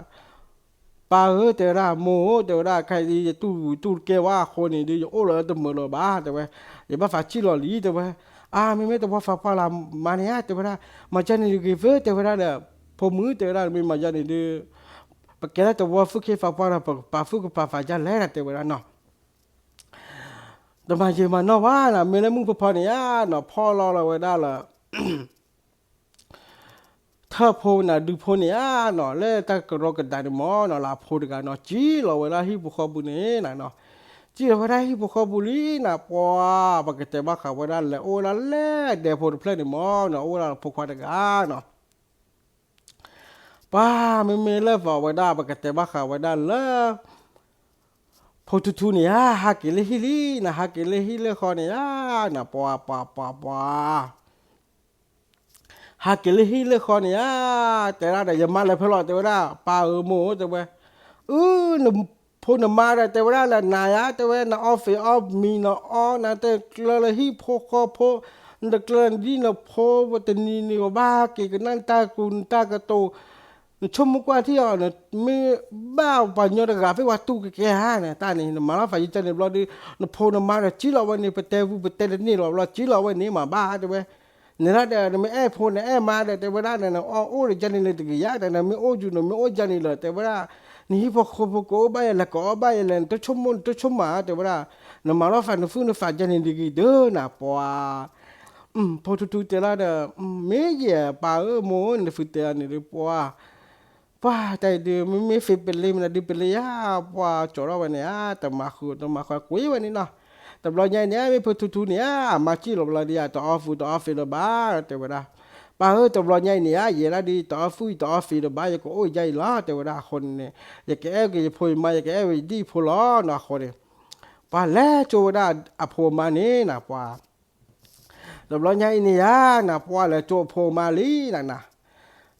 ပၢ်ဧၢ တဲဝဲဒၣ်, မိၢ်ဧၢ တဲဝဲဒၣ်, ခဲအံၤဒုး ယတူၢ်တကဲဝဲအဃိန့ၣ်ဒုး ယအိၣ်လၢတမုာ်လၢၤဘၣ် တဲဝဲ, ယဘၣ်သးစံၣ်လီၤလံ တဲဝဲ. အါ မ့မ့ၢ်တဝီသးပှၢ်လၢမၤန့ၣ်ဧါ တဲဝဲဒၣ်, မၤဒ်န့ၣ်တဂ့ၤသၢ တဲဝဲဒၣ်ဒီး, ဖိမုၣ် တဲဝဲဒၣ် မ့ၢ်မၤဒ်န့ၣ်ဒုး ပကဲလၢတဝီသူၣ်က့သးပှၢ်ဒီး ပကပာ်သူၣ်ကပာ်သးဒ်လဲၣ် တဲဝဲဒၣ်နီၤ. တမၤယံာ်မၤနီၢ်ဘၣ်နီၤ, မ့ၢ်လၢမုၢ်ဖီဖီန့ၣ်ဧါနီၤ, ဖီလီၤလီၤဝဲဒၣ်လၢ ထၢၣ်ဖိနၤဒုဖိန့ၣ်ဧါနီၤ, လၢတၢ်ကရီကဒါန့ၣ်မ့ၢ်နီၤ, လၢအဖိတဂၤနီၤ, စံၣ်လီၤဝဲဒၣ်ဟံၣ်ပူၤဃီပူၤန့ၣ်နီၤ, စံၣ်လီၤဝဲဒၣ်ဟံၣ်ပူၤဃီပူၤလံနီၤ, ပှၤ ပကတဲဘၣ်ဃးဝဲဒၣ်လဲၤအိၣ်ဝဲဒၣ်လၢဒဲဖိတဖျၢၣ်န့ၣ်မ့ၢ်နီၤ, အိၣ်ဝဲဒၣ်လၢဖိခွါတဂၤနီၤ. ပှၤမ့မ့ၢ်လၢပှၤဝဲဒၣ် ပကတဲဘၣ်ဃးဝဲဒၣ်လၢ ဖိထူထူန့ၣ်ဧါ, ဟးက့ၤလၢဟံၣ်လံနီၤ, ဟးက့ၤလၢဟံၣ်လၢဃီန့ၣ်ဧါနီၤ, ပှၤ ပှၤ ပှၤ ပှၤ ဟးက့ၤလၢဟံၣ်လၢဃီန့ၣ်ဧါ, တဲဒၣ်ဒီး ယမါလဲၤဖဲလဲၣ် တဲဝဲဒၣ်, ပၢ်ဧၢမိၢ်ဧၢ တဲဝဲ, အု နဖိနမါဒီး တဲဝဲဒၣ်လၢနၤဧါ, တဲဝဲ နအီဖ့းအီမံၤ နအီနၤတကျၢၤလၢဟံၣ်ဖိဃီဖိ, နတကျၢၤနဒံၣ်နဖိ, တနံၤနံၤ ပဘၣ်ဟးက့ၤကနၣ်နတၢ်ကူၣ်နတၢ်ကတိၤ, နဆိကမိၣ်ကွၢ်ထံၣ်အီၤ, မ့ၢ်ဘၣ်ပှၤညီတဂၤ ဖဲပှၤတူၢ်ကကဲဧါန့ၣ်, တၢ်န့ၣ် နမၤလီၤသးယကန့ၣ်ဘျီဒုး, နဖိနမါဒီး စံၣ်လီၤဝဲန့ၣ်, ပတဲဝံၤပတဲတန့ၢ်လီၤဘျီ စံၣ်လီၤဝဲန့ၣ် မၤဘၣ် တဲဝဲ, နဒၣ်ဒီး နမ့ၢ်အဲၣ်ဖိနအဲၣ်မါဒီး တဲဝဲဒၣ် နအီၣ်အိၣ်ဒီးယၤန့ၣ်လၢတဂ့ၤယါ, နမ့ၢ်အိၣ်ယူၤ နမ့ၢ်အိၣ်ယၤန့ၣ်လၢ တဲဝဲဒၣ်, နဟံၣ်ဖိဃီဖိကအိၣ်ဘၣ်ယဲလဲၣ် ကအီၣ်ဘၣ်ယဲလဲၣ်, နတဆိကမိၣ် နတဆိကမိၣ်ဧါ တဲဝဲဒၣ်, နမၤလီၤသးနသူၣ်နသးယၤန့ၣ်တဂ့ၤဒီးနၤ ပှၤ ဖိထူထူတဲလီၤဒီး, မ့ၢ်ယဲ ပၢ်ဧၢမိၢ်ဧၢ နသုတဲန့ၣ်ဒုး ပှၤ ပှၤတၢ်အံၤဒုး မ့မ့ၢ်သ့ပလ့မနုၤဒုးပလ့ဧါ, ပှၤကၠီထီၣ်ဝဲန့ၣ်ဧါ, တမၤဃုာ်တမၤဃုာ်ကွံာ်ဝဲန့ၣ်နီၤ. တဘျီညါအံၤန့ၣ် မ့ၢ်ဖိထူထူန့ၣ်ဧါ, အမါစံၣ်လီၤဘျီဒုး တအီၣ်သူတအီၣ်သ့လၢၤဘၣ် တဲဝဲဒၣ်. ပၢ်ဧၢ တဘျီညါအံၤန့ၣ်ဧါ, ယဲဒၣ်ဒုး တအီၣ်သူတအီၣ်သ့လၢၤဘၣ်, ယကအိၣ်ယၤအံၤလီၤ တဲဝဲဒၣ်အဃိန့ၣ်, ယကအဲၣ်က့ၤယဖိယမါ ယကအဲၣ်ဝဲယဒံၣ်ယဖိလီၤနီၤအဃိန့ၣ်, ပှၤလဲၤကၠိဝဲဒၣ်အဖိအမါန့ၣ်နၤ ပှၤ တဘျီညါအံၤန့ၣ်ဧါနၤ, ပှၤလဲၤကၠိအဖိအမါလံနၤနၤ,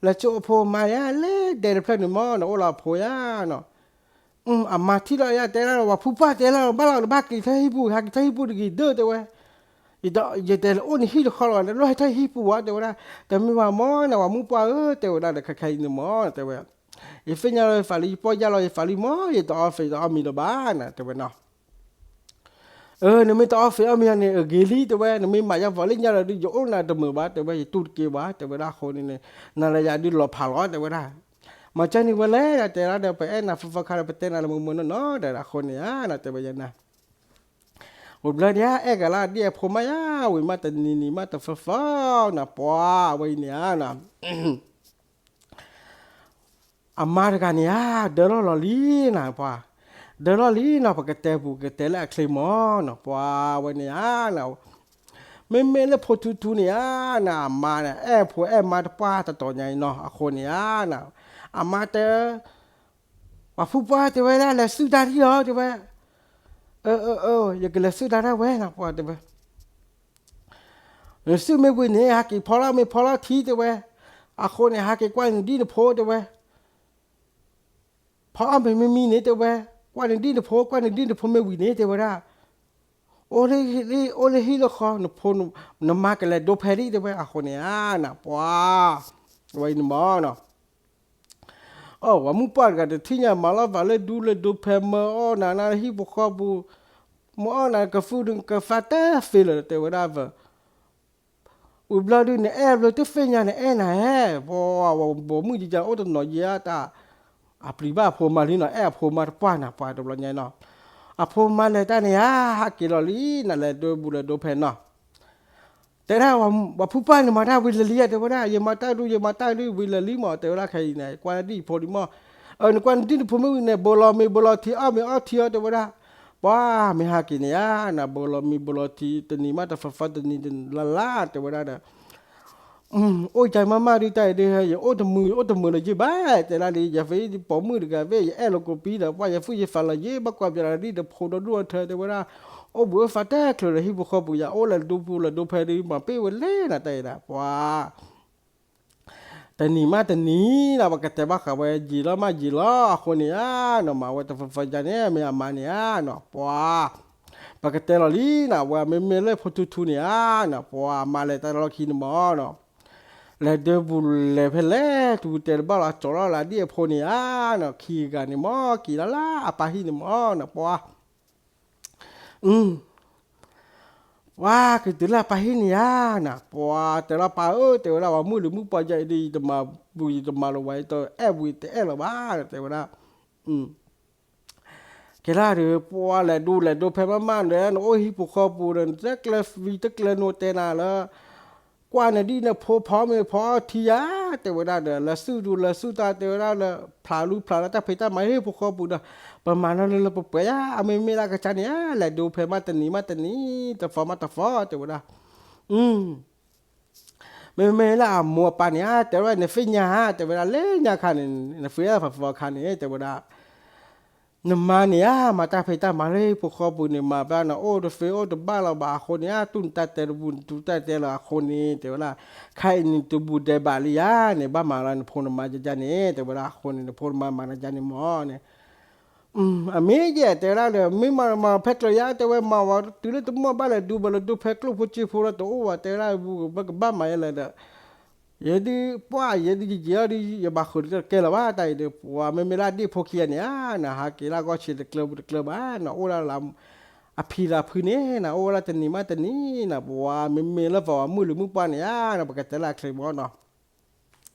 လဲၤကၠိအဖိအမါဧါ, လၢဒဲတဖျၢၣ်န့ၣ်မ့ၢ်နအိၣ်လၢအဖိဧါနီၤ. အမါထံၣ်လီၤယါ တဲဒၣ်လီၤ, ပှၤဖုပှၢ်တဲလီၤ ဘၣ်လီၤ နဘၣ်က့ၤထၢၣ်ဟံၣ်ပူၤ ဟးက့ၤထၢၣ်ဟံၣ်ပူၤတဂ့ၤဒၢ တဲဝဲ, ယတဲလၢအိၣ်န့ၣ်ဟံၣ်တခီလီၤ, နလိၣ်ဟဲထၢၣ်ဟံၣ်ပူၤဧါ တဲဝဲဒၣ်. တမ့ၢ်ဘၣ်မ့ၢ်နၤ ပှၤမုၣ်ပှၢ်ဧၢ တဲဝဲဒၣ်ဒီး ခဲခဲအံၤန့ၣ်မ့ၢ် တဲဝဲ, ယသ့ၣ်ညါလီၤယသးလံ ယပီၢ်ယၢ်လီၤယသးလံမ့ၢ် ယတအီၣ်သ့တအီၣ်မံၤလၢၤဘၣ်နၤ တဲဝဲနီၤ. အၢ နမ့ၢ်တအီၣ်သ့အီၣ်မံၤန့ၣ် အဂ့ၤလံ တဲဝဲ, နမ့ၢ်မၤယါပှၤလၢညါလီၤဒုး ယအိၣ်နၤတမုာ်ဘၣ် တဲဝဲ, ယတူၢ်တက့ၤဘၣ် တဲဝဲဒၣ်အဃိန့ၣ်, နၤလၢယၤဒုးလီၤဖးလီၤ တဲဝဲဒၣ်. မၤကၢန့ၣ်ဝဲလဲၣ် တဲဒၣ်ဒီး ပအဲၣ်နၤသီသီခါဒီး ပတဲနၤလၢမုာ်မုာ်နီၢ်နီၢ် တဲဒၣ်အဃိန့ၣ်ဧါနၤ တဲဝဲယဲနၤ. ဝံၤဘျီဒုး အဲၣ်ကလါဒ်အဖိမါယါ ဝံၤမးတနံၤနံၤမးတသီသီ နၤပှၤဝဲအံၤန့ၣ်ဧါနၤ အမါတဂၤန့ၣ်ဧါ ဒၢလီၢ်လီၤလံနၤပှၤ, ဒၢလီၢ်လံနီၤ ပကတဲပူၤကတဲလၢအချ့မ့ၢ်နီၤ ပှၤဝဲန့ၣ်ဧါနၤ, မ့မ့ၢ်လၢဖိထူထူန့ၣ်ဧါနၤ အမါန့ၣ် အဲၣ်ဖိအဲၣ်မါတပှၢ်တတီၤညါအံၤနီၤ အဃိန့ၣ်ဧါနၤ, အမါတဲ ပှၤဖုပှၢ်တဲဝဲဒၣ် လဲၤသုးတၢ်ထံၣ်လီၤ တဲဝဲ, အၢ အၢ အၢ ယကလဲၤသုးတၢ်ဒၣ်ဝဲနၤ ပှၤတဲဝဲ နသုးမ့ၢ်ဝံၤန့ၣ် ဟးက့ၤဖီလီၤမ့ၤဖီလီၤထံ တဲဝဲ, အဃိန့ၣ် ဟးက့ၤကွၢ်နဒံၣ်နဖိ တဲဝဲ, ဖီအီၣ်မ့ၤမ့ၢ်မံန့ၣ် တဲဝဲ, ကွၢ်နဒံၣ်နဖိ ကွၢ်နဒံၣ်နဖိမ့ၢ်ဝံၤန့ၣ် တဲဝဲဒၣ်, အိၣ်လၢဟံၣ်လၢဃီ နဖိနမါကလဲၤဒိဖဲလံ တဲဝဲ, အဃိန့ၣ်ဧါနၤ ပှၤ ဝဲအံၤန့ၣ်မ့ၢ်နီၤ အဝဲမုၣ်ပှၢ်တဂၤတထံၣ်ညါ မၤလီၤသးလၢဒူလၢဒိဖဲ မၤအီၣ်နၤနၤလၢဟံၣ်ဖိဃီပူၤ, မၤအီၣ်နၤကသူကသးတသ့လၢၤ တဲဝဲဒၣ်, ဝံၤဘျီဒုး နအဲၣ်ဘျီတသ့ၣ်ညါ နအဲၣ်နၤဟဲ, ပှၤ ပိာ်မုၣ်ယံာ်ယံာ်အိၣ်တနီၤယံာ်ဧါတၢ်, အပျံၤဘၣ်အဖိမါလံနီၤ အဲၣ်အဖိမါတပှၢ်နၤ ပှၤတဘျီညါနီၤ, အဖိမါလဲၤတၢ်န့ၣ်ဧါ ဟးက့ၤလီၤလံ နၤလဲၤဒိဘူးလဲၤဒိဖဲနီၤ တဲဒၣ် ပှၤဖုပှၢ်န့ၣ်မၤတၢ်ဝံၤလၢာ်လံဧါ တဲဝဲဒၣ်, ယမၤတၢ်ဒုး ယမၤတၢ်ဒုး ဝံၤလၢာ်လံမး တဲဝဲဒၣ်, ခဲအံၤန့ၣ် ကွၢ်ဒံၣ်ဖိလံမး, အၢ နကွၢ်နဒံၣ်နဖိမ့ၢ်ဝံၤန့ၣ် ဘိးလီၤမ့ၤဘိးလီၤထံ အီၣ်မ့ၤအီထံအီၤ တဲဝဲဒၣ်, ပှၤမ့ၢ်ဟးက့ၤန့ၣ်ဧါ နဘိးလီၤမ့ၤဘိးလီၤထံ တနံၤမးတသီသီ တနံၤလၢ်လၢ် တဲဝဲဒၣ်ဒီး ပ အိၣ်ကမၣ်မၣ်ဒုးတၢ်အံၤဒုး ယအိၣ်တမုာ် အိၣ်တမုာ်လၢၤယ့ၢ်ဘၣ် တဲဒၣ်လံ ယဖဲပိာ်မုၣ်တဂၤဖဲ ယအဲၣ်လိာ်ကိးပံဒီး ပှၢ်ယသူၣ်ယသးလီၤယ့ၢ် ဘၣ်ကွၢ်ပၠးလီၤဒ်တဖိဒီဒူၣ်အထၢ တဲဝဲဒၣ်, အိၣ်ဘှံးအိၣ်သါတၢ်ချၢဒီးဟံၣ်ဖိဃီပူၤ ယအိၣ်လဲၤဒိပူၤလဲၤဒိဖဲဒုး မၤပ့ၢ်ဝဲလဲၣ်နၤတၢ်အံၤဒၣ် ပှၤ တနံၤမးတနံၤနၤ ပကတဲဘၣ်ဃးဝဲ ယံာ်လီၤမးယံာ်လီၤ အဃိန့ၣ်ဧါနီၤ မၤဝဲတဖီဖီယါန့ၣ် မ့ၢ်အမါန့ၣ်ဧါနီၤ ပှၤ ပကတဲလီၤလံနၤ ဝဲမ့မ့ၢ်လၢဖိထူထူန့ၣ်ဧါနီၤ ပှၤမၤလဲၤတၢ်လီၢ်ခံန့ၣ်မၢ်နီၤ လဲၤဒၢပူၤလဲၤဖဲလဲၣ် တဝူတဲတဘၣ်လီၤ ကၠီၤလီၤလၢဒ်အဖိန့ၣ်ဧါနီၤ ခံဂၤန့ၣ်မၢ် က့ၤလီၤလၢအပၢ်ဟံၣ်န့ၣ်မၢ်နီၤ ပှၤ ပှၤက့ၤတုၤလၢအပၢ်ဟံၣ်န့ၣ်ဧါနီၤ ပှၤတဲလီၤပၢ်ဧၢ တဲဝဲဒၣ် ပှၤမုၢ်လံၤမုၢ်ပှၢ်ယါအံၤဒ် ယတမၤဘူၣ်ယတမၤလီၤဝဲ ယတအဲၣ်ဘူၣ်ယတအဲၣ်လီၤဘၣ် တဲဝဲဒၣ် ကဲဒၣ်ဒီး ပှၤလဲၤဒိလဲၤဒိဖဲမးမးဒီး နအိၣ်ဟံၣ်ဖိဃီပူၤဒီး နတကျၢၤဖံတကျၢၤနိတဲနၤလၢ ကွၢ်နဒ်နဖိဖီမ့ၤဖီထံယါ တဲဝဲဒၣ်ဒီး လဲၤဆူၣ်ဒူလဲၤဆူၣ်တၢ် တဲဝဲဒၣ်လၢ ဖျးလူဖျးလၢတၢ်ဖံးတၢ်မၤဟံၣ်ဖိဃီပူၤဒီး ပမၤနီၢ်လၢလၢပှဲၤပှဲၤယါ အမ့မ့ၢ်လၢအကစၢ်န့ၣ်ဧါ လဲၤဒိဖဲမးတနံၤမးတနံၤ တဖီမးတဖီ တဲဝဲဒၣ် မ့မ့ၢ်လၢအမိၢ်အပၢ်န့ၣ်ဧါ တဲဝဲဒၣ် နသ့ၣ်ညါဧါ တဲဝဲဒၣ် လၢညါခါန့ၣ် နသ့ၣ်ညါဖးဖီခါန့ၣ် တဲဝဲဒၣ် နမါန့ၣ်ဧါ မၤတၢ်ဖံးတၢ်မၤလၢဟံၣ်ဖိဃီပူၤန့ၣ် မၤဘၣ်နအိၣ်တသ့အိၣ်တဘၣ်လီၤဘၣ်အဃိန့ၣ်ဧါ တူၢ်နတၢ်တဲတပူၤ နတူၢ်တၢ်တဲလၢအဃိန့ၣ် တဲဝဲဒၣ် ခဲအံၤန့ၣ်တဘူၣ်ဒဲးဘးလံယါန့ၣ် ဘၣ်မၤလၢနဖိနမါယါန့ၣ် တဲဝဲဒၣ်အဃိန့ၣ် နဖိနမါမၤနၤယါန့ၣ်မၢ်န့ၣ် အမ့ၢ်ယဲၢ်တဲဝဲဒၣ်ဒီး မ့ၢ်မၤမၤဖဲကျၢၤယါ တဲဝဲမၤဝဲတုၤလၢတမီၢ်ဘၣ်လဲၤဒိဘၣ်လဲၤဒိဖဲကျိၣ်ဖိစ့ဖိလၢတအိၣ်ဝဲ တဲဝဲဒၣ် ပကဘၣ်မၤယဲလဲၣ်ဒီး ယဲဒုးပှၢ်ယဲဒုးယယံာ်အီၤဒုး ယဘၣ်ဃုာ်တကဲလၢၤဘၣ် တၢ်အံၤဒီး ပှၤမ့မ့ၢ်လၢအဒ့ၣ်ဖိခံဂၤန့ၣ်ဧါ နဟးက့ၤလၢအဂီၢ်ဆံးတကျၢၤပူၤတကျၢၤဘၣ် နအိၣ်ဒၣ်လၢ အဖံလၢအဖုန့ၣ် နအိၣ်ဝဲဒၣ်တနံၤမးတနံၤနၤ ပှၤမ့မ့ၢ်လၢပှၤမုၢ်လံၤမုၢ်ပှၢ်န့ၣ်ဧါ ပကတဲလၢအချ့မၢ်နီၤ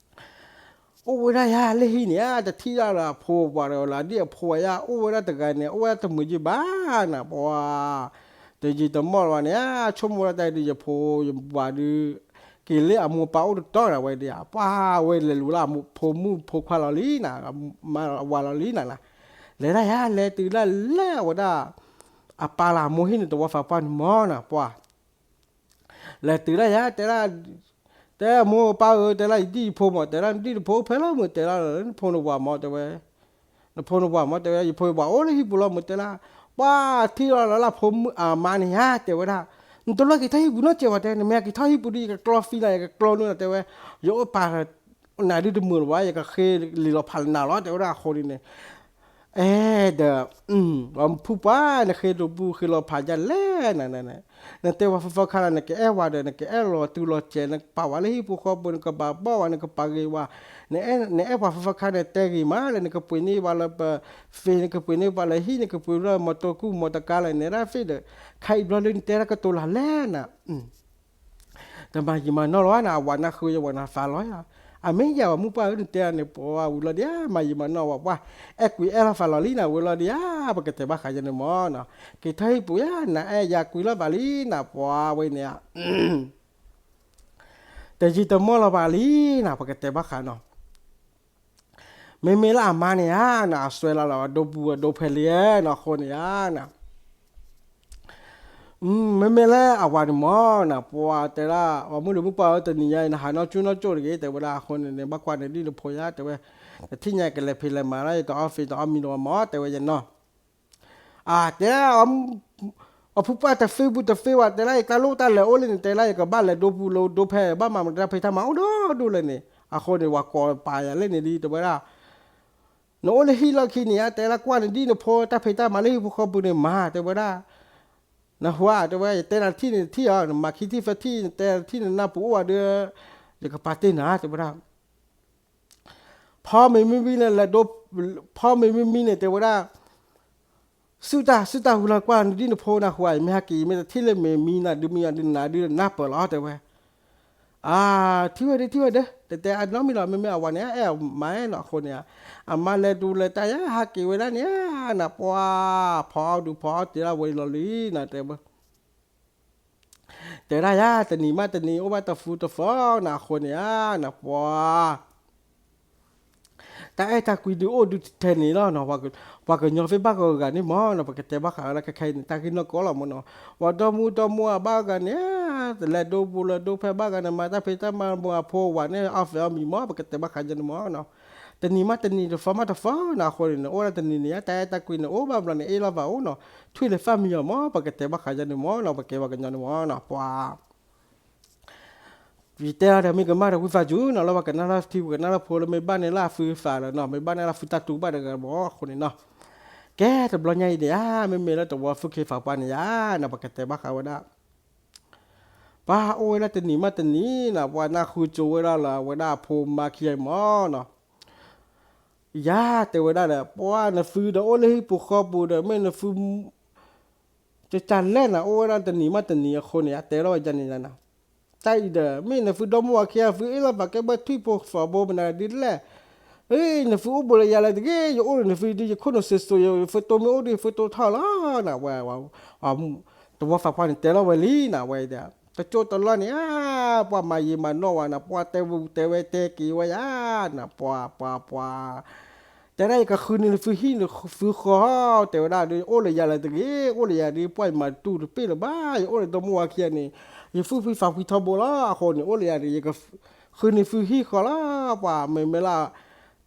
အိၣ်ဝဲဒၣ်ယါလၢဟံၣ်န့ၣ်ဧါ တထံၣ်ဒၣ်လၢအဖိပှၤဒီးလၢဒ်အဖိဝဲယါ အိၣ်ဝဲဒၣ်တဂၤန့ၣ် အိၣ်ဝဲဒၣ်တမုာ်ယံာ်ဘၣ်နၤ ပှၤ တယံာ်တမီၢ်လၢၤဘၣ်န့ၣ်ဧါ ဆိကမိၣ်ဝဲဒၣ်တၢ်အံၤဒုး ယဖိယဝၤဒုး က့ၤလၢအမိၢ်ပၢ်အိၣ်တတီၤနၤဝဲဒၣ် ပှၤဝဲလဲၤလူၤလၢအဖိမုၣ်ဖိခွါလီၤလံနၤ မါဝၤလီၤလံနၤနၤ လဲၤဒၣ်ယါ လဲၤတုၤဒၣ်လဲၤဝဲဒၣ် အပၢ်လၢအမိၢ်ဟံၣ်န့ၣ် တဝီသးပှၢ်န့ၣ်မၢ်နၤ ပှၤ လဲၤတုၤဒၣ်ယါ တဲဒၣ် တဲမိၢ်ပၢ်ဧၢ တဲဒၣ် ယဒ်ယဖိမၢ် တဲဒၣ် နဒ်နဖိဖဲလီၤမုၢ် တဲဒၣ် နဖိနဝၤမၢ် တဲဝဲ နဖိနဝၤမၢ် တဲဝဲ ယဖိယဝၤအိၣ်လၢဟံၣ်ပူၤလီၤမုၢ် တဲဒၣ် ပှၤထံၣ်လီၤလၢလၢဖိမုၣ်အမါန့ၣ်ဧါ တဲဝဲဒၣ် နတလိၣ်က့ၤထီၣ်ဟံၣ်ပူၤနီတစဲးဘၣ် တဲ နမ့ၢ်က့ၤထီၣ်ဟံၣ်ပူၤဒီး ယကကျီသံနၤ ယကကျီနုာ်နၤ တဲဝဲ ယအိၣ်ပာ် နၤဒုးတမုာ်လၢၤဘၣ် ယကဃ့လံာ်လီၤဖးလၢနၤလီၤ တဲဝဲဒၣ် အဃိန့ၣ်န့ၣ် အဲၣ်ဒီး ပှၤဖုပှၢ် နဃ့ဒိးပူၤဃ့လီၤဖးယါလဲၣ်နၤ နတဲဝဲဖီဖီခါလၢ နကအဲၣ်ဝၤဒီး နကအဲၣ်လီၤတုၤလီၤစဲး နကပာ်ဝဲလၢဟံၣ်ဖိဃီပူၤ နကဘၣ်ဘီၣ်ဝဲ နကပာ်ဂ့ၤဝဲ နအဲၣ်ပှၤဖီဖီခါန့ၣ် တဲဂ့ၤမးလၢ နကပှ့ၤန့ၢ်ဝဲလၢပ သ့ နကပှ့ၤန့ၢ်ပှၤလၢဟံၣ် နကပှ့ၤလၢမီၤတိၢ်ကူၣ်မီၤတကါလၢ နဲဒၣ်သ့ၣ်ဒီး ခါအံၤဘျီလၢနတဲတၢ်ကတိၤလၢ်လဲၣ်နၤ တမၤယံာ်မၤနီၢ်လီၤနၤ အဝၤနၢ်ဃုယဝၤနၤသးလီၤယၤ အမ့ၢ်ယၤဝဲမုၢ်ပှၢ်ဧၢ နတဲန့ၣ် ပှၤဝံၤလီၤဒံးဧါ မၤယံာ်မၤနီၢ်ဝဲပှၢ် အဲၣ်ကွံာ်အဲၣ်လီၤသးလီၤလံနၤ ဝံၤလီၤဒံးဧါ ပကတဲဘၣ်ဃးယဲန့ၣ်မၢ်နီၤ က့ၤထီၣ်ဟံၣ်ပူၤယါ နအဲၣ်ယၤကွံာ်လီၤဘၣ်လံနၤ ပှၤဝဲန့ၣ်ဧါ တယံာ်တမီၢ်လီၤဘၣ်လံနၤ ပကတဲဘၣ်ဃးနီၤ မ့မ့ၢ်လၢအမါန့ၣ်ဧါ နအစွဲလီၤလီၤ အဒိပူၤအဒိဖဲလံဧါ နအဃိန့ၣ်ဧါ မ့မ့ၢ်လၢအဝၤန့ၣ်မၢ်နၤ ပှၤတဲဒၣ် အမုၢ်နံၤမုၢ်ပှၢ်ဧၢ တနံၤညါအံၤ နဟးနီၢ်ကၠိနီၢ်ကၠိတဂ့ၤ တဲဝဲဒၣ်အဃိန့ၣ်န့ၣ် ဘၣ်ကွၢ်န့ၣ်ဒ်နဖိယါ တဲဝဲ တထံၣ်ညါကလဲၤဖံးလဲၤမၤလၢယတအီၣ်ဖ့းတအီၣ်မံဒီးမၢ် တဲဝဲယနီၤ အတဲ အဖုပှၢ်တသ့ပူၤတသ့ဝဲ တဲဒၣ်ယတၢ်လိၣ်တၢ်လဲၤအိၣ်လံန့ၣ် တဲဒၣ်ယကဘၣ်လဲၤဒိပူၤလၢဒိဖဲ ဘၣ်မၤမတၤတၢ်ဖံးတၢ်မၤအိၣ်ဒိၣ်ဒိၣ်လဲၣ်န့ၣ် အဃိန့ၣ် ဝၤကိးပာ်ယၤလဲၣ်န့ၣ်ဒ် တဲဝဲဒၣ် နအိၣ်လၢဟံၣ်လီၢ်ခံန့ၣ် တဲဒၣ်ကွၢ်န့ၣ်ဒ်နဖိတၢ်ဖံးတၢ်မၤလၢဟံၣ်ဖိဃီပူၤန့ၣ်မၤ တဲဝဲဒၣ် နဟူဧါ တဲဝဲ ယတဲနၤတထံၣ်န့ၣ်တထံၣ်ဧါ နမၤခံထံၣ်သၢထံၣ် နတဲတထံၣ်နနၢ်ပူၤအိၣ်ဝဲဒီး ယကပာ်တ့ၢ်နၤ တဲဝဲဒၣ် ဖီမ့ၤမ့မံန့ၣ် လဲၤဒိ ဖီမ့ၤမ့မံန့ၣ် တဲဝဲဒၣ် စုတၢ်စုတၢ်ဝံၤလီၤကွၢ် နဒ်နဖိနၢ်ဟူဧါ ယမ့ၢ်ဟဲက့ၤ ယမ့ၢ်တထံၣ်လၢမ့ၤမံနၤဒုးမံနၤဒုးနၤဒုးနၢ်ပၢၢ်လီၤ တဲဝဲ အါ ထံၣ်ဝဲဒၣ် ထံၣ်ဝဲဒၣ် တတဲအနီတမံၤလီၤ မ့မ့ၢ်အဝၤန့ၣ် အဲၣ်မၤအဲၣ်နီၤ အဃိန့ၣ် အမါလဲၤဒိလဲၤတၢ်ယါ ဟဲက့ၤဝဲဒၣ်န့ၣ် နပှၤ ဖီအီၣ်ဒုးဖီအီၣ်တ့ၢ်လၢဝဲလီၤလံ နတဲဝဲ တဲဒၣ်ယါ တနံၤမးတနံၤ အိၣ်ဘၣ်တဖုတဖီနၤ အဃိန့ၣ်ဧါ နပှၤ တၢ်အဲၣ်တၢ်ကွံဒုးအိၣ်ဒုးထဲန့ၣ်လီၤနီၤ, ပှၤကညီသ့ၣ်ဘၣ်ကဂၤန့ၣ်မၢ်နီၤ, ပကတဲဘၣ်ဃးဝဲဒၣ်ခဲခဲအံၤန့ၣ် တၢ်ဂ့ၢ်နီၢ်ကီၢ်လီၤမၢ်နီၤ, ပှၤဒီမါဒီမါအဘၣ်ဂၤန့ၣ် တလဲၤဒိဘူးလဲၤဒိဖဲဘၣ်ဂၤန့ၣ် မၤတၢ်ဖံးတၢ်မၤမၢ်အဖိအဝၤန့ၣ် အီၣ်ဖဲအီၣ်မံၤမၢ် ပကတဲဘၣ်ဃးယန့ၣ်မၢ်နီၤ, တနံၤမးတနံၤ တသီမးတသီနီၤ, အဃိန့ၣ် အိၣ်ဝဲဒၣ်တနံၤန့ၣ် တၢ်အဲၣ်တၢ်ကွံန့ၣ် အိၣ်ဘၣ်ဘျီန့ၣ် အ့ၣ်လိာ်သးအိၣ်နီၤ, ထွံၣ်လဲၤသၣ်မံယီၤမၢ် ပကတဲဘၣ်ဃးယန့ၣ်မၢ်နီၤ, ပကဲပှၤကညီန့ၣ်မၢ်နီၤ, ပှၤ ယတဲအီၤဒီးမ့ၢ်ကမၣ်ဒီးဝံသးစူၤနီၤ, လၢပှၤကနၣ်လၢထံ ပှၤကနၣ်လၢဖိလၢမ့ၢ်ဘၣ်န့ၣ်လၢအဖုအသးလီၤနီၤ, မ့ၢ်ဘၣ်န့ၣ်လၢအဖုတၢ်တူၢ်ဘၣ်တဂၤမၢ်အဃိန့ၣ်နီၤ, ကဲတဘျီညါအံၤန့ၣ်ဧါ, မ့မ့ၢ်လၢတဝီဖုခ့ဖးပှၢ်န့ၣ်ဧါနီၤ, ပကတဲဘၣ်ဃးဝဲဒၣ် ပှၤအိၣ်ဝဲဒၣ်တနံၤမးတနံၤနီၤ, ပှၤနၢ်ဟူကၠိဝဲဒၣ်လၢအဝဲဒၣ်အဖိမါခံဂၤအံၤမၢ်နီၤ, ယၤတဲဝဲဒၣ်ဒီး ပှၤနသုဒီးအိၣ်လၢဟံၣ်ပူၤဃီပူၤဒီး မ့ၢ်နသု ကကလဲၣ်နၤ အိၣ်ဝဲဒၣ်တနံၤမးတနံၤအဃိန့ၣ် အတဲထီၣ်ဝဲဒ်န့ၣ်နၤ, တၢ်အံၤဒီး မ့ၢ်နသုဒီမါဝၤခံဂၤ သုအ့ၣ်လိာ်သးကဲဘၣ်ထွံၣ်ဖိသၣ်ဖိမနုၤဒ်လဲၣ်, နသုအိၣ်ဘူးလၢယၤလၢတဂ့ၤ, ယအိၣ်ဒီးနသုဒ်ယခိၣ်နူာ်စ့စိၤယိာ် ယဖိတိၢ်မ့ၢ်အိၣ်ဒီးယဖိတိၢ်ထီၣ်လီၤနၤ, ဝဲ တဝီဖးပှၢ်န့ၣ်တဲထီၣ်ဝဲလံနၤ, ဝဲ တကၠိတလီၢ်န့ၣ်ဧါ, ပှၤမၤယံာ်မၤနီၢ်ဝဲနၤ, ပှၤတဲဝဲတဲက့ၤဝဲယၤနၤ, ပှၤ ပှၤ ပှၤ တဲဒၣ်ယကဃုန့ၢ်နသုဟံၣ်နသုဃီ, တဲဝဲဒၣ်ဒီး အိၣ်လၢယၤလၢတဂ့ၤ, အိၣ်လၢယၤဒီး ပှၤယမၤတူၢ်တပ့ၢ်လၢၤဘၣ်, ယအိၣ်ဒီးဒီမါဝၤခံဂၤန့ၣ် ယဖုဖံဖးဖံထီဘိလီၤ, အဃိန့ၣ် အိၣ်လၢယၤဒီး ယကဃုန့ၢ်သုဟံၣ်ဃီလီၤ, ပှၤမ့မ့ၢ်လၢ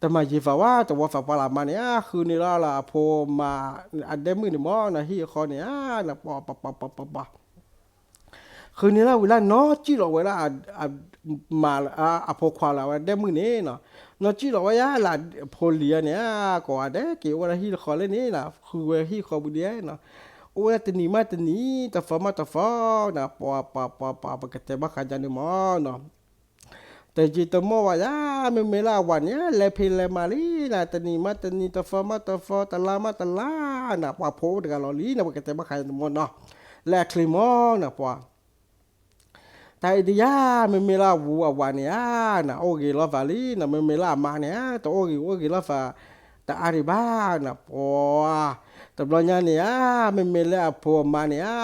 တမၤယံာ်သးဝဲ, တဝီဖးပှၢ်လၢအမါန့ၣ်ဧါ, ဃုန့ၢ်လီၤလၢအဖိမါ အဒဲမုၣ်န့ၣ်မၢ်နီၤ, ဟံၣ်ဃီန့ၣ်ဧါ, ပှၤ ပှၤ ပှၤ ပှၤ ပှၤ ဃုန့ၢ်လီၤဝံၤလၢနီၢ်ကံၣ်လီၤဝဲဒၣ် မါ အဖိခွါလၢအဝဲဒဲမုၣ်န့ၣ်နီၤ, နီၢ်ကံၣ်လီၤဝဲယါလၢအဖိလံၤန့ၣ်ဧါ, ကိးဂၤဒဲးက့ၤအိၣ်ဝဲဒၣ်ဟံၣ်ဃီလၢန့ၣ်နီၤ, ဃုဝဲဟံၣ်ဃီပူၤဒ်န့ၣ်နီၤ, အိၣ်ဝဲဒၣ်တနံၤမးတနံၤ တသီမးတသီနီၤ, ပှၤ ပှၤ ပှၤ ပှၤ ပကတဲဘၣ်ဃးယၤန့ၣ်မၢ်နီၤ, တယံာ်တမီၢ်ဝဲယါ, မ့မ့ၢ်လၢအဝၤန့ၣ် လဲၤဖံးလဲၤမၤလံနၤ, တနံၤမးတနံၤ တသီမးတသီ တလါမးတလါနၤ, ပှၤဖိအိၣ်တဂၤလီၤလံနၤ, ပကတဲဘၣ်ဃးယၤန့ၣ်မၢ်နီၤ, လၢအချ့မၢ်နီၤ, ပှၤ တၢ်အံၤဒုးယါ, မ့မ့ၢ်လၢအဝၤန့ၣ်ဧါ, နအိၣ်ဂ့ၤလိာ်သးလံနၤ, မ့မ့ၢ်လၢအမါန့ၣ်ဧါ, တအိၣ်ဂ့ၤအိၣ်ဂ့ၤလိာ်သး တအါဒံးဘၣ်နၤ, ပှၤ တဘျီညါန့ၣ်ဧါ, မ့မ့ၢ်လၢအဖိအမါန့ၣ်ဧါ,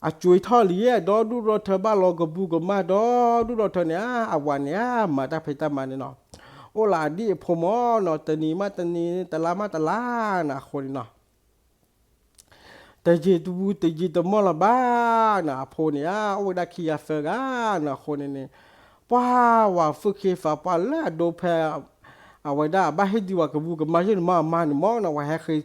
အကွံာ်ထီၣ်လံ, ဒီဒူၣ်ဒီထၢဘၣ်လီၤကဘူၣ်ကမၣ် ဒီဒူၣ်ဒီထၢန့ၣ်ဧါ, အဝၤန့ၣ်ဧါ, မၤတၢ်ဖံးတၢ်မၤန့ၣ်နီၤ, အိၣ်လၢအဒံၣ်အဖိမၢ်နီၤ, တနံၤမးတနံၤ တလါမးတလါနၤ, အဃိန့ၣ်နီၤ တယံာ်တမီၢ်လၢၤဘၣ်နၤ, အဖိန့ၣ်ဧါ, အိၣ်ဝဲဒၣ်ခံဂၤသၢဂၤနၤ, အဃိန့ၣ်န့ၣ် ပှၤဝၤဖုခ့ဖးပှၢ်လၢအဒိဖဲ အဝဲဒၣ်အဘၣ်ဟ့ၣ်ဒံးဝၤကဘူၣ်ကမၣ်ယိၣ်န့ၣ်မၢ်အမါန့ၣ်မၢ်နီၤ, ဝၤဟဲဃ့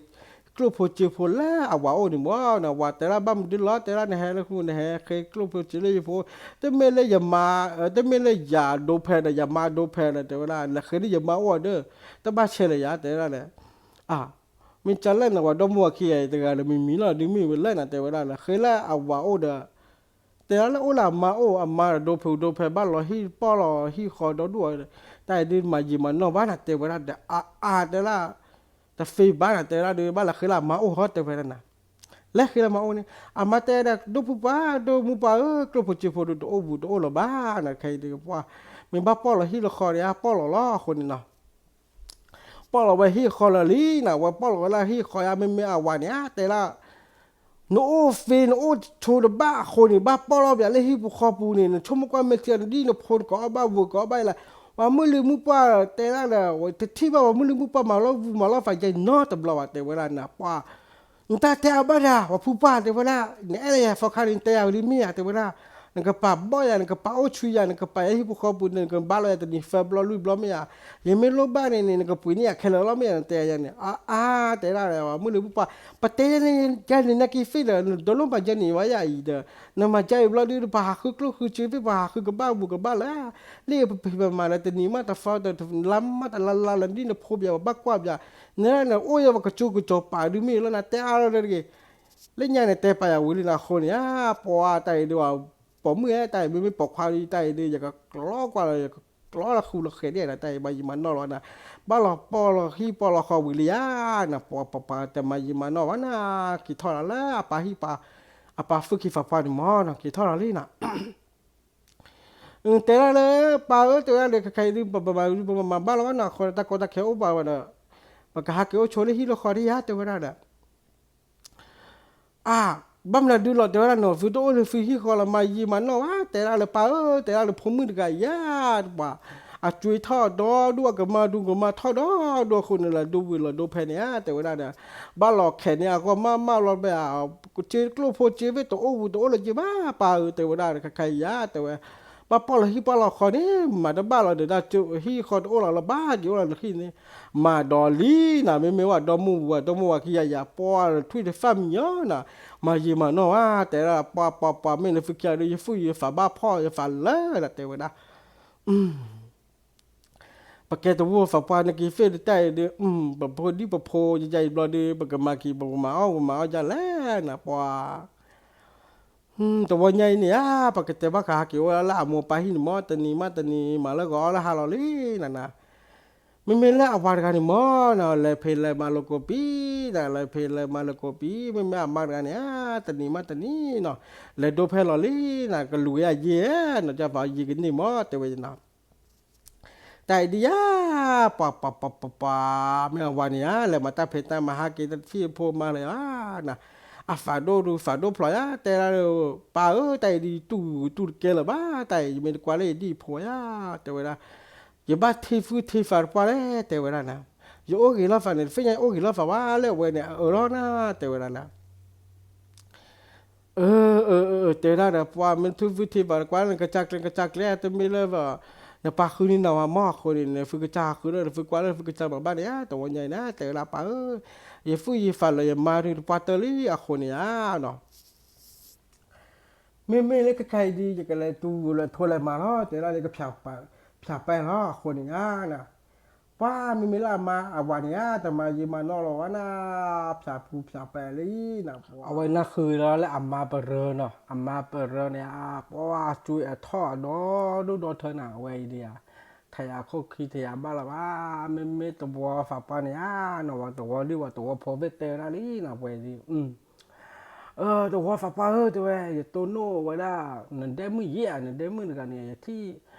ကျိၣ်ဖိစ့ဖိလၢအဝၤအိၣ်န့ၣ်မၢ်နီၤ, ဝၤတဲဒၣ်ဘၣ်မနုၤဒ်လဲၣ်, တဲဒၣ်နဟဲလၢဃိ နဟဲဃ့ကျိၣ်ဖိစ့လၢယဖိ, တမ့ၢ်လၢယမါ, တမ့ၢ်လၢယၤဒိဖဲဒီး ယမါဒိဖဲဒီး တဲဝဲဒၣ် လဲၤဃ့လၢယမါအိၣ်ဒီး တဘၣ်ဆဲးလၢၤယၤ တဲဒၣ်လဲၣ် မ့ၢ်ကလဲၣ်နၤ, ပှၤဒီမါဝၤခံဂၤအံၤတဂၤဒီး မံၤမံၤလီၤ ဒုးမ့ၢ်ဝဲလဲၣ်နၤ တဲဝဲဒၣ်လၢ ဃ့လၢအဝၤအိၣ်ဒီး တဲဒၣ်လၢအိၣ်လၢအမါအိၣ်, အမါဒီးဒိဖုးဒိဖဲ ဘၣ်လီၤဟံၣ်ပီၢ်လီၤဟံၣ်ဃီဒီဒူၣ်အီၤ, တၢ်အံၤဒုးမၤယံာ်မၤနီၢ်ဘၣ်နၤ တဲဝဲဒၣ်ဒီး အါအါတဲဒၣ် တသ့ဘၣ်နၤ တဲဝဲဒၣ်ဒီး ဘၣ်လၢဃ့လၢအမါအိၣ်ဟီ တဲဝဲဒၣ်နၤ, လဲၤဃ့လၢအမါအိၣ်န့ၣ် အမါတဲဒၣ် ဒိၣ်ဖုပှၢ် ဒိၣ်မုၣ်ပှၢ်ဧၢ, ကျိၣ်ဖိစ့ဖိဒီးတအိၣ်ဘူးတအိၣ်လၢၤဘၣ်နၤ, ခဲအံၤဒုးပှၢ် မ့ၢ်ဘၣ်ပီၢ်လီၤဟံၣ်လီၤဃီဒီး ပီၢ်လီၤလီၤအဃိန့ၣ်နီၤ ပီၢ်လီၤဝဲဟံၣ်ဃီလၢာ်လံနၤ, ဝဲပီၢ်လီၤဝဲလၢဟံၣ်ဃီဧါ, မ့မ့ၢ်အဝၤန့ၣ်ဧါ တဲဒၣ် နအိၣ်သ့နအိၣ်ဆိးတဘၣ်အဃိန့ၣ် ဘၣ်ပီၢ်လီၤပှၤလၢဟံၣ်ပူၤဃီပူၤန့ၣ်, နဆိကမိၣ်ကွၢ်မဲာ်ချံနဒ်နဖိနကအီၣ်ဘၣ်ဝူၤကအီၣ်ဘၣ်အံၤလၢ ပှၤမုၢ်လံၤမုၢ်ပှၢ်တဲဒၣ်ဒီး တထံၣ်ဘၣ်ပှၤမုၢ်လံၤမုၢ်ပှၢ်မၤလီၤဝူၤမၤလီၤသးယဲနီတဘျီဘၣ် တဲဝဲဒၣ်နၤ, ပှၤ နတၢ်တဲအါဘၣ်ဒၣ် ပှၤဖုပှၢ် တဲဝဲဒၣ်, နအဲၣ်လၢယၤသီခါန့ၣ် နတဲယၤဝံၤလံမ့ၢ်ဧါ တဲဝဲဒၣ်, နကပာ်ဘီၣ်ယၤ နကပာ်အိၣ်ဆူယၤ နကပာ်ယၤဟံၣ်ဖိဃီပူၤန့ၣ် နကဘါလီၤယၤတနံၤသၢဘျီလွံၢ်ဘျီမ့ၢ်ဧါ, ယမ့ၢ်လိၣ်ဘၣ်န့ၣ်န့ၣ် နကပှ့ၤန့ၢ်ယၤခဲလၢာ်လီၤမ့ၢ်ဧါ နတဲယၤန့ၣ်, အါအါ တဲဒၣ် ပှၤမုၢ်လံၤမုၢ်ပှၢ် ပတဲယၤန့ၣ် ယၤန့ၣ် နက့ၤသ့ၣ်ဒီး နဒိးလိၣ်မၤယဲန့ၣ်ဝဲယၤအံၤဒီး နမၤယဲအံၤဘျီဒုး ပဟးဃုကျိၣ်ဃုစ့သ့ၣ် ပဟးဃုကဘၣ်ဝူၤကဘၣ်လၢ လၢပဖံးပမၤလၢတနံၤမးတသီ တလါမးတလါလါလၢဒ်နဖိပျဲပဘၣ်ကွၢ်ပျဲ, နအိၣ်ယၤပှၤကစိၤကစီၤပၤဒုးမ့ၢ်လီၤ နတဲအါလီၤတဂ့ၤ, လၢညါန့ၣ် တဲပာ်ယၤဝံၤလံနၤအဃိန့ၣ်ဧါ, ပှၤတၢ်အံၤဒုး ပိာ်မုၣ်ဧၢ တၢ်အံၤမ့မ့ၢ်ပိာ်ခွါဒုး တၢ်အံၤဒုး ယကကျီကွၢ်လီၤ ယကကျီလီၤဃူလီၤဃဲၤဒ်နၤ တၢ်အံၤမၤယံာ်မၤနီၢ်လီၤနၤ, ဘၣ်လီၤပီၢ်လီၤဟံၣ်ပီၢ်လီၤဃီဝံၤလံဧါ, နပှၤပှၤပှၤတမၤယံာ်မၤနီၢ်ဘၣ်နၤ, က့ၤထီၣ်လီၤလၢအပၢ်ဟံၣ်ပၢ် အပၢ်ဖုၣ်ခံဖးပှၢ်န့ၣ်မၢ်နီၤ က့ၤထီၣ်လီၤလံနၤ တဲဒၣ်လၢ ပၢ်ဧၢ တဲဝဲဒၣ်ဒီး ခဲခဲအံၤဒုး ပမၤဒုး ပမၤဘၣ်လီၤဘၣ်နီၤ အဃိတၢ်ကီတၢ်ခဲအိၣ်ဘၣ်ဝဲဒီး ပကဟးက့ၤအိၣ်ဆိးလၢဟံၣ်လၢဃီဒ်ယါ တဲဝဲဒၣ်ဒီး အါ ဘၣ်မနုၤဒုးလီၤ တဲဝဲဒၣ်နီၤ သုတအိၣ်လၢသုဟံၣ်ဃီလီၤ မၤယံာ်မၤနီၢ်ဝဲ တဲဒၣ်လၢပၢ်ဧၢ တဲဒၣ်လၢဖိမုၣ်တဂၤယါ တပှၤ အကွ့ထီၣ်ဒီဒူၣ် အကမၤဒူကမၤထီၣ်ဒီဒူၣ်အဃိန့ၣ် လီၤဒိဝံၤလီၤဒိဖဲန့ၣ်ဧါ တဲဝဲဒၣ်ဒီး ဘၣ်လီၤခဲးန့ၢ်အဂီၢ်မးမးလီၤဘဲ က့ကျိၣ်ဖိက့ဝ့ၢ်တအိၣ်ဝူတအိၣ်လၢၤက့ဘၣ် ပၢ်ဧၢ တဲဝဲဒၣ် ခဲခါအံၤယါ တဲဝဲ ဘၣ်ပီၢ်လီၤဟံၣ်ပီၢ်လီၤဃီန့ၣ် မၤတဘၣ်လီၤဒီး ဟံၣ်ဃီတအိၣ်လီၤလၢၤဘၣ် က့ၤအိၣ်လီၤနဟံၣ်န့ၣ် မၤဒီးလံနၤ မ့မ့ၢ်ဝဲဒီမုၢ်ဝဲ ဒီမုၢ်ဝဲခံယၤယၤ ပှၤထွံၣ်တဖၣ်မံၤညီနၤ မၤယံာ်မၤနီၢ်ဝဲ တဲဒၣ် ပှၤပှၤပှၤ မ့ၢ်နသုခံဂၤဒီး ယသူၣ်ယသးဘၣ်ဖှီၣ်ယသးလၢနၤ တဲဝဲဒၣ် ပကဲတဝီသးပှၢ်နက့ၤသ့ၣ်တတၢ်အံၤဒီး ပဖိဒံၣ်ပဖိယယအံၤဘျီဒီး ပကမၤက့ၤ ပကမၤအီၣ် ပကမၤအီၣ်ယၤလဲၣ်နၤ ပှၤ တဝီညါအံၤန့ၣ်ဧါ ပကတဲဘၣ်ဃးဟဲက့ၤအိၣ်လၢအမိၢ်ပၢ်ဟံၣ်န့ၣ်မး တနံၤမးတနံၤ မၤလၢဂီၤအီၣ်လၢဟါလီၤလံနၤနၤ မ့မ့ၢ်လၢအဝၤတဂၤန့ၣ်မးနၤ လဲၤဖံးလဲၤမၤလိာ်ကိးပံၤနၤ လဲၤဖံးလဲၤမၤလိာ်ကိးပံၤ မ့မ့ၢ်အမါတဂၤန့ၣ်ဧါ တနံၤမးတနံၤနီၤ လဲၤဒိဖဲလီၤလံနၤ ကလူၤဝဲအယ့ၢ်ဧါနီၤ ကၢ်ပှၤယ့ၢ်ကန့ၢ်မး တဲဝဲနီၤ တၢ်အံၤဒ်ယါ ပှၤပှၤပှၤပှၤပှၤ မ့ၢ်အဝၤန့ၣ်ဧါ လဲၤမၤတၢ်ဖံးတၢ်မၤဟးက့ၤတထံၣ်အဖိမါလၢၤဧါ အသးဒိၣ်ဒုးသးဒိၣ်ဖျိးယါ တဲဒၣ် ပၢ်ဧၢ တၢ်အံၤဒ်ယတူၢ်တူၢ်တကဲလၢၤဘၣ် တၢ်အံၤ ယမ့ၢ်တကွၢ်လၢယဒံၣ်ဖိယါ တဲဝဲဒၣ် ယဘၣ်ထံၣ်သူၣ်ထံၣ်သးတပှၢ်လဲၣ် တဲဝဲဒၣ်နၤ ယအိၣ်ဂ့ၤလိာ်သးန့ၣ် တသ့ၣ်ညါအိၣ်ဂ့ၤလိာ်သးဘၣ်လၢအဝဲန့ၣ် အအၢၣ်လီၤနၤ တဲဝဲဒၣ်နၤ အၢ အၢ အၢ တဲဒၣ်ဒီး ပှၤမ့ၢ်ထူၣ်ဖုထံဖးတကွၢ်လၢနကစၢ်ကျဲ ကစၢ်ကျဲ တမ့ၢ်လၢ နပၢ်ဃုန့ၢ်နၤဝဲမးအဃိန့ၣ် နသုကစၢ်ဃုဒီး နသုကွၢ်လၢနသုကစၢ်မၤဘၣ်န့ၣ်ဧါ တဝီညါအံၤနၤ တဲဝဲဒၣ်ပၢ်ဧၢ ယသူၣ်ယသးလၢယမါဒုးတပှၢ်တၢၢ်လံအဃိန့ၣ်ဧါနီၤ မ့မ့ၢ်လၢခဲခါအံၤဒ် ယကလဲၤတူၢ်လဲၤထိလဲၤမၤလီၤ တဲဒၣ်လၢကဖၠးပာ်လီၤအဃိန့ၣ်ဧါ ပှၤမ့မ့ၢ်လၢအမါအဝၤန့ၣ်ဧါ တမၤယံာ်မၤနီၢ်လီၤဝဲနၤ ဖၠးဖူဖၠးပာ်လံနၤ အဝဲနၢ်ဃုာ်လီၤလၢအမါပရၢနီၤ အမါပရၢန့ၣ် ပှၤအကွ့အထီၣ်အဒီဒိၣ်ဒီထၢနၤ အဝဲအံၤဒ်ဧါ ထယၤခိၣ်ခံထယၤဘၣ်လီၤဘၣ် မ့မ့ၢ်တဝီသးပှၢ်န့ၣ်ဧါ နီၤ ဝဲတဝီဒ်ဝဲတဝီဖိသ့ၣ်တဲဝဲဒၣ်လံနၤ ပှဲၤဒ် တဝီသးပှၢ်ဧၢ တဲဝဲ ယတိၢ်နီၣ်ဝဲဒၣ် နဒဲမုၣ်ယဲၢ်ဧါ နဒဲမုၣ်တဂၤန့ၣ် ယထံၣ်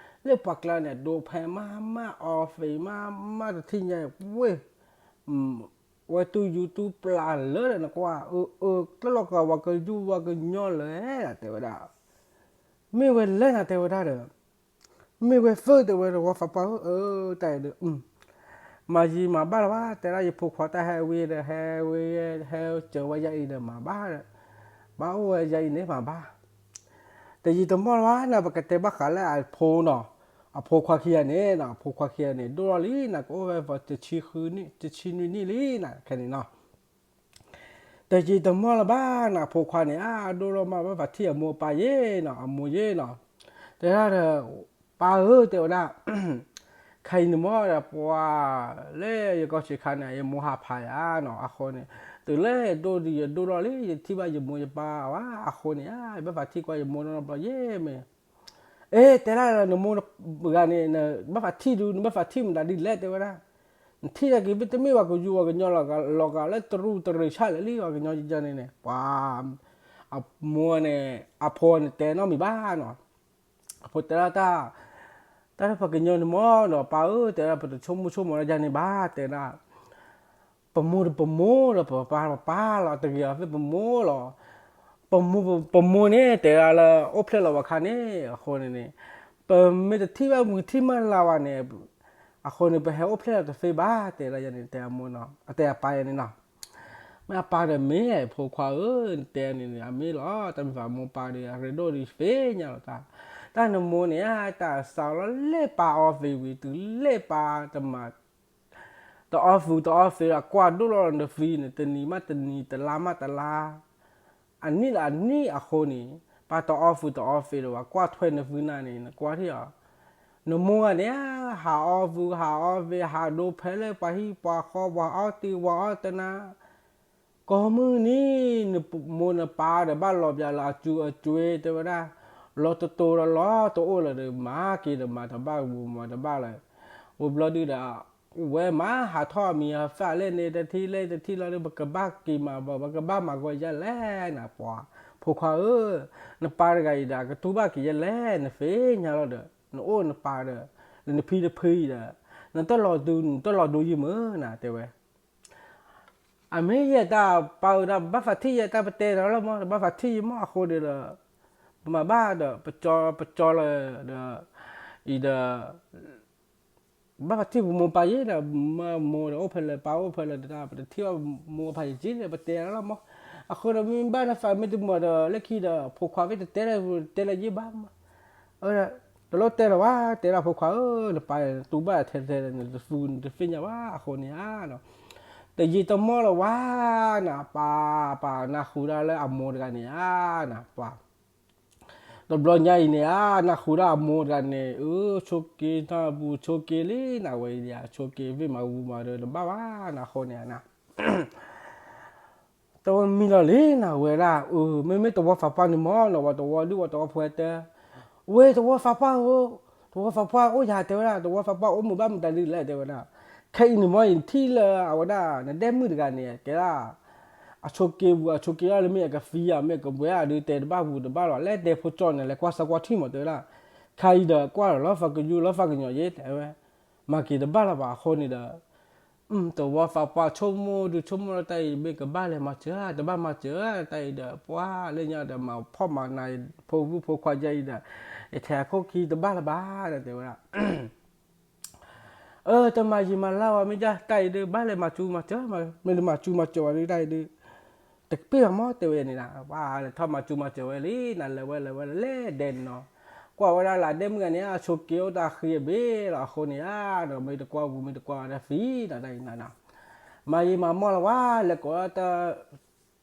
လၢပှၤကျါန့ၣ် ဒိဖဲမးမးအီသံးမးမးတထံၣ်ညါ ဝ့ၢ် ဝဲတူၢ်ယူၤတူၢ်ပျၢ်လၢဒီးနကွၢ် အၢ အၢ တၢ်လီၤကဝၤကယူၢ်ဝၤကညီလၢ တဲဝဲဒၣ် မ့ၢ်ဝဲလဲၣ်နၤ တဲဝဲဒၣ်ဒီး မ့ၢ်ဝဲသၢ တဲဝဲ တဝီသးပှၢ်ဧၢ အၢ တၢ်အံၤဒီး မၤယံာ်မၤဘၣ်လီၤဘၣ် တဲဒၣ်ယဖိခွါတၢ်ဟဲဝံၤဒီး ဟဲဝံၤ ဟဲစၢၤဝဲယၤအံၤဒီးမၤဘၣ်ဒီး ဘၣ်အိၣ်ဝဲယၤအံၤန့ၣ် မၤဘၣ် တယံာ်တမီၢ်လီၤဘၣ်နၤ ပကတဲဘၣ်ဃးလၢအဖိနီၤ အဖိခွါခံဂၤန့ၣ် အဖိခွါခံဂၤန့ၣ် ဒိၣ်ထီၣ်လံနၤ ကအိၣ်ဝဲ တဆံနွံနံၣ်လံနၤ ခဲန့ၣ်နီၤ တယံာ်တမီၢ်လၢၤဘၣ်နၤ အဖိခွါန့ၣ် အဒိၣ်ထီၣ်မး ဘၣ်ဖးထံၣ်အမိၢ်အပၢ်ယဲနီၤ အမိၢ်ယဲနီၤ တဲဒၣ်ဒီး ပၢ်ဧၢ တဲဝဲဒၣ် ခဲအံၤန့ၣ်မ့ၢ်ဒီး ပှၤလၢယကီၢ်ဆံးခါန့ၣ် ယမိၢ်ဟးဖးယၤနီၤ အဃိန့ၣ် တုၤလၢယဒိၣ်ဒံးယဒိၣ်ထီၣ်လံ ယထံၣ်ဘၣ်ယမိၢ်ယပၢ်ဘၣ် အဃိန့ၣ် ယဘၣ်ဖးထံၣ်ကွၢ်ယမိၢ်နီတဘျီယဲမ့ၢ် အ့ တဲဒၣ်လၢနမိၢ်တဂၤန့ၣ် နဘၣ်ဖးထံၣ်ဒုး နဘၣ်ဖးထံၣ်မတၤဒ်လဲၣ် တဲဝဲဒၣ် နထံၣ်ဒၣ်က့ၤ မ့တမ့ၢ်ဘၣ် ကယူၤဝဲကညီလီၤ လီၤဂာ်လၢတရူးတရံးဆၣ်လၢာ်လံ ပှၤကညီယန့ၣ်န့ၣ် ပှၤ အမိၢ်န့ၣ် အဖိန့ၣ်တဲနီတမံၤဘၣ်နီၤ အဖိတဲဒၣ်တၢ် တၢ်လၢပှၤကညီန့ၣ်မ့ၢ်ဒီး ပၢ်ဧၢ တဲဒၣ် ပတဆိကမိၣ်ဆိကမးလၢယၤန့ၣ်ဘၣ် တဲဒၣ် ပမိၢ်ဒီးပမိၢ်လီၤ ပပၢ်ပပၢ်လီၤ တဂ့ၤအီၤသ့ၣ်ပမိၢ်လီၤ ပမိၢ် ပမိၢ်န့ၣ် တဲဒၣ်လၢ အိၣ်ဖျဲၣ်လီၤဝဲခါန့ၣ် အဃိန့ၣ်န့ၣ် ပမ့ၢ်တထံၣ်ဘၣ်မုၢ်ထံၣ်မၤလၤဝဲန့ၣ် အဃိန့ၣ် ပဟဲအိၣ်ဖျဲၣ်လီၤတသ့ဘၣ် တဲဒၣ်ယၤန့ၣ် တဲအမိၢ်နီၤ အတဲအပၢ်ယၤန့ၣ်နီၤ မ့ၢ်အပၢ်ဒီးမ့ၢ် ဖိခွါဧၢ နတဲန့ၣ်န့ၣ် အမ့ၢ်လီၤ တၢ်မ့ၢ်သးမိၢ်ပၢ်ဒီး အရ့ဒိၣ်ဒံးသ့ၣ်ညါလီၤတၢ် တၢ်နမိၢ်န့ၣ် တၢ်စးလီၤလဲၣ်ပၢ်အီသံးဝံၤ တုၤလဲၣ်ပၢ်တမၤ တအီၣ်သူတအီသံးဒီး ကွၢ်ဒိၣ်လီၤနသံးန့ၣ် တနံၤမးတနံၤ တလါမးတလါ အနံၣ်ဒီးအနံၣ်အဃိန့ၣ် ပၢ်တအီၣ်သူတအီသံးဒီး ပှၤကွၢ်ထွဲနသံးနၤန့ၣ် နကွၢ်ထံၣ်အီၤ နမိၢ်ဂၤန့ၣ် ဟးအီၣ်သူဟးအီသံး ဟးဒိဖဲလၢပှၤဟံၣ်ပှၤဃီ ပှၤအီၣ်တံၢ်ပှၤအီၣ်တနါ ကိးမုၢ်နံၤ နမိၢ်နပၢ်ဒီးဘၣ်လီၤပျးလၢအစုအကွ့ၤ တဲဝဲဒၣ် လီၤတတိၤဒီးလီၤတအိၣ်လၢၤဒီး မၤက့ၤဒီးမၤတဘၣ် မၤတဘၣ်လၢၤ ဝံၤဘျီဒုဒီး ဝဲမၤဟးထီၣ်အမံၤအသၣ်လဲၣ်န့ၣ် တထံၣ်လဲၣ်တထံၣ်လီၤဒီး ပကဘၣ်က့ၤမၤဘၣ် ပကဘၣ်မၤဂီၤယဲလဲၣ်နၤ ပှၤ ဖိခွါဧၢ နပၢ်တဂၤအံၤဒီး အကတူၢ်ဘၣ်က့ၤယဲလဲၣ် နသ့ၣ်ညါလီၤဒီး နအိၣ်နပၢ်ဒီး လၢနဖံနဖုအံၤဒီး နတလီၤဒူ နတလီၤဒူယံာ်မုၢ်နၤ တဲဝဲ အမ့ၢ်ယဲတၢ်ပၢ်ဧၢ တၢ်ဘၣ်ဖးထံၣ်ယဲတၢ်ပတဲဒီးလီၤမး တဘၣ်ဖးထံၣ်ယံာ်မးအဃိဒီး ပမၤဘၣ်ဒီး ပကၠီလၢၤဒီး အံၤဒီး ဘၣ်ပထံၣ်ပမိၢ်ပၢ်ယဲဒီး မၢမိၢ်ဒီးအိၣ်ဖဲလဲၣ် ပၢ်အိၣ်ဖဲလဲၣ်တဒၣ် ပတထံၣ်ဘၣ်မိၢ်ပၢ်ယဲက့ဒီး ပတဲလီၤမး. အဃိဒီးမ့ၢ်ဘၣ်နသးမ့ၢ်တမုာ်ဒီး လၢခံဒီး ဖိခွါဝဲတတဲလၢ တဲလၢယ့ၢ်ဘၣ်မး. တလိၣ်တဲလၢၤဝဲ တဲဒၣ်ဖိခွါဧၢ, နပၢ်တူၢ်ဘၣ်ထဲထဲ နတသူနတသ့ၣ်ညါဘၣ်အဃိန့ၣ်ဧါနီၤ. တယံာ်တမီၢ်လၢၤဝဲ နပၢ် ပၢ်နၢ်ဟူဒၣ်လၢအမိၢ်တဂၤန့ၣ်ဧါနီၤ ပၢ် တဘျီညါအံၤန့ၣ်ဧါ နၢ်ဟူဒၣ်အမိၢ်တဂၤန့ၣ် အၢ ဆိးက့ နၢ်ပူၤဆိးက့လံ နဝဲအံၤ ဆိးက့ ဝ့ၢ်မၤဝူမၤဒီးတဘၣ်ဘၣ် နအဃိန့ၣ်ဧါနီၤ. တဝဲမံလီၤလံနဝဲဒၣ် အၢ မ့မ့ၢ်တဝီသးပှၢ်န့ၣ်မးနီၤ ပှၤတဝီဒုၣ်ပှၤတဝီဖိတဲ ဝဲတဝီသးပှၢ်ဧၢ, တဝီသးပှၢ်အိၣ်ယၤတဲဝဲဒၣ် တဝီသးပှၢ်အိၣ်မုာ်ဘၣ်မတၤဒုလဲၣ်တဲဝဲဒၣ်. ခဲအံၤန့ၣ်မ့ၢ်အံၤထံၣ်လၢအဝဲဒၣ် နဒဲမုၣ်တဂၤန့ၣ် ကဲဒၣ် အဆိးက့ပူၤ အဆိးက့အီၣ်လၢမ့ၢ်အကသံဧါ မ့ၢ်အကဘှဲဧါဒုး တဲတဘၣ်ပူၤတဘၣ်လီၤ လဲၤတဲဖိကၠီန့ၣ် လဲၤကွၢ်စၢကွၢ်ထံၣ်မးတဲဝဲဒၣ်. ခဲအံၤဒီးကွၢ်လီၤလီၤသးကယူၢ်လီၤသးကညီၤယဲတဲဝဲ မၤက့ၤတဘၣ်လၢၤဘၣ်အဃိန့ၣ်ဒီး တဝီသးပှၢ်ဆိကမိၣ်ဒုးဆိကမိၣ်လၢတၢ်အံၤ မ့ၢ်ကဘၣ်လဲၤမၤစၢၤ တဘၣ်မၤစၢၤ တၢ်အံၤဒီး ပှၤလၢညါဒီး မၤဖှီၣ်မၤနး ဖိမုၣ်ဖိခွါယဲအံၤဒီး ယထဲအခိၣ်ခံတဘၣ်လၢၤဘၣ် တဲဝဲဒၣ်. အၢ တမၤယံာ်မၤလါဝဲမ့ၢ်ဒၣ် တၢ်အံၤဒုး ဘၣ်လဲၤမၤစူၤမၤစၢၤ မ့ၢ်တမၤစူၤမၤစၢၤဝဲဒုး တၢ်အံၤဒုး တကပ့ၢ်ဘၣ်မး တဲဝဲန့ၣ်ဒီး ပှၤလဲၤထီၣ်မၤစူၤမၤစၢၤဝဲလံ နလဲၤဝဲလဲၤဝဲလဲၤဒဲးန့ၣ်နီၤ. ကွၢ်ဝဲဒၣ်လၢဒဲမုၣ်ဂၤန့ၣ် အဆိးက့အိၣ်တၢ်ဃံအဘ့ၣ်လီၤ အဃိန့ၣ်ဧါ ဒီးမ့ၢ်တကွၢ်ပူၤ မ့ၢ်တကွၢ်ဝဲဒၣ်သံနီၤ တၢ်အံၤနီၤ မၤယံာ်မၤမီၢ်လၢၤဝဲ လဲၤကိးတၢ်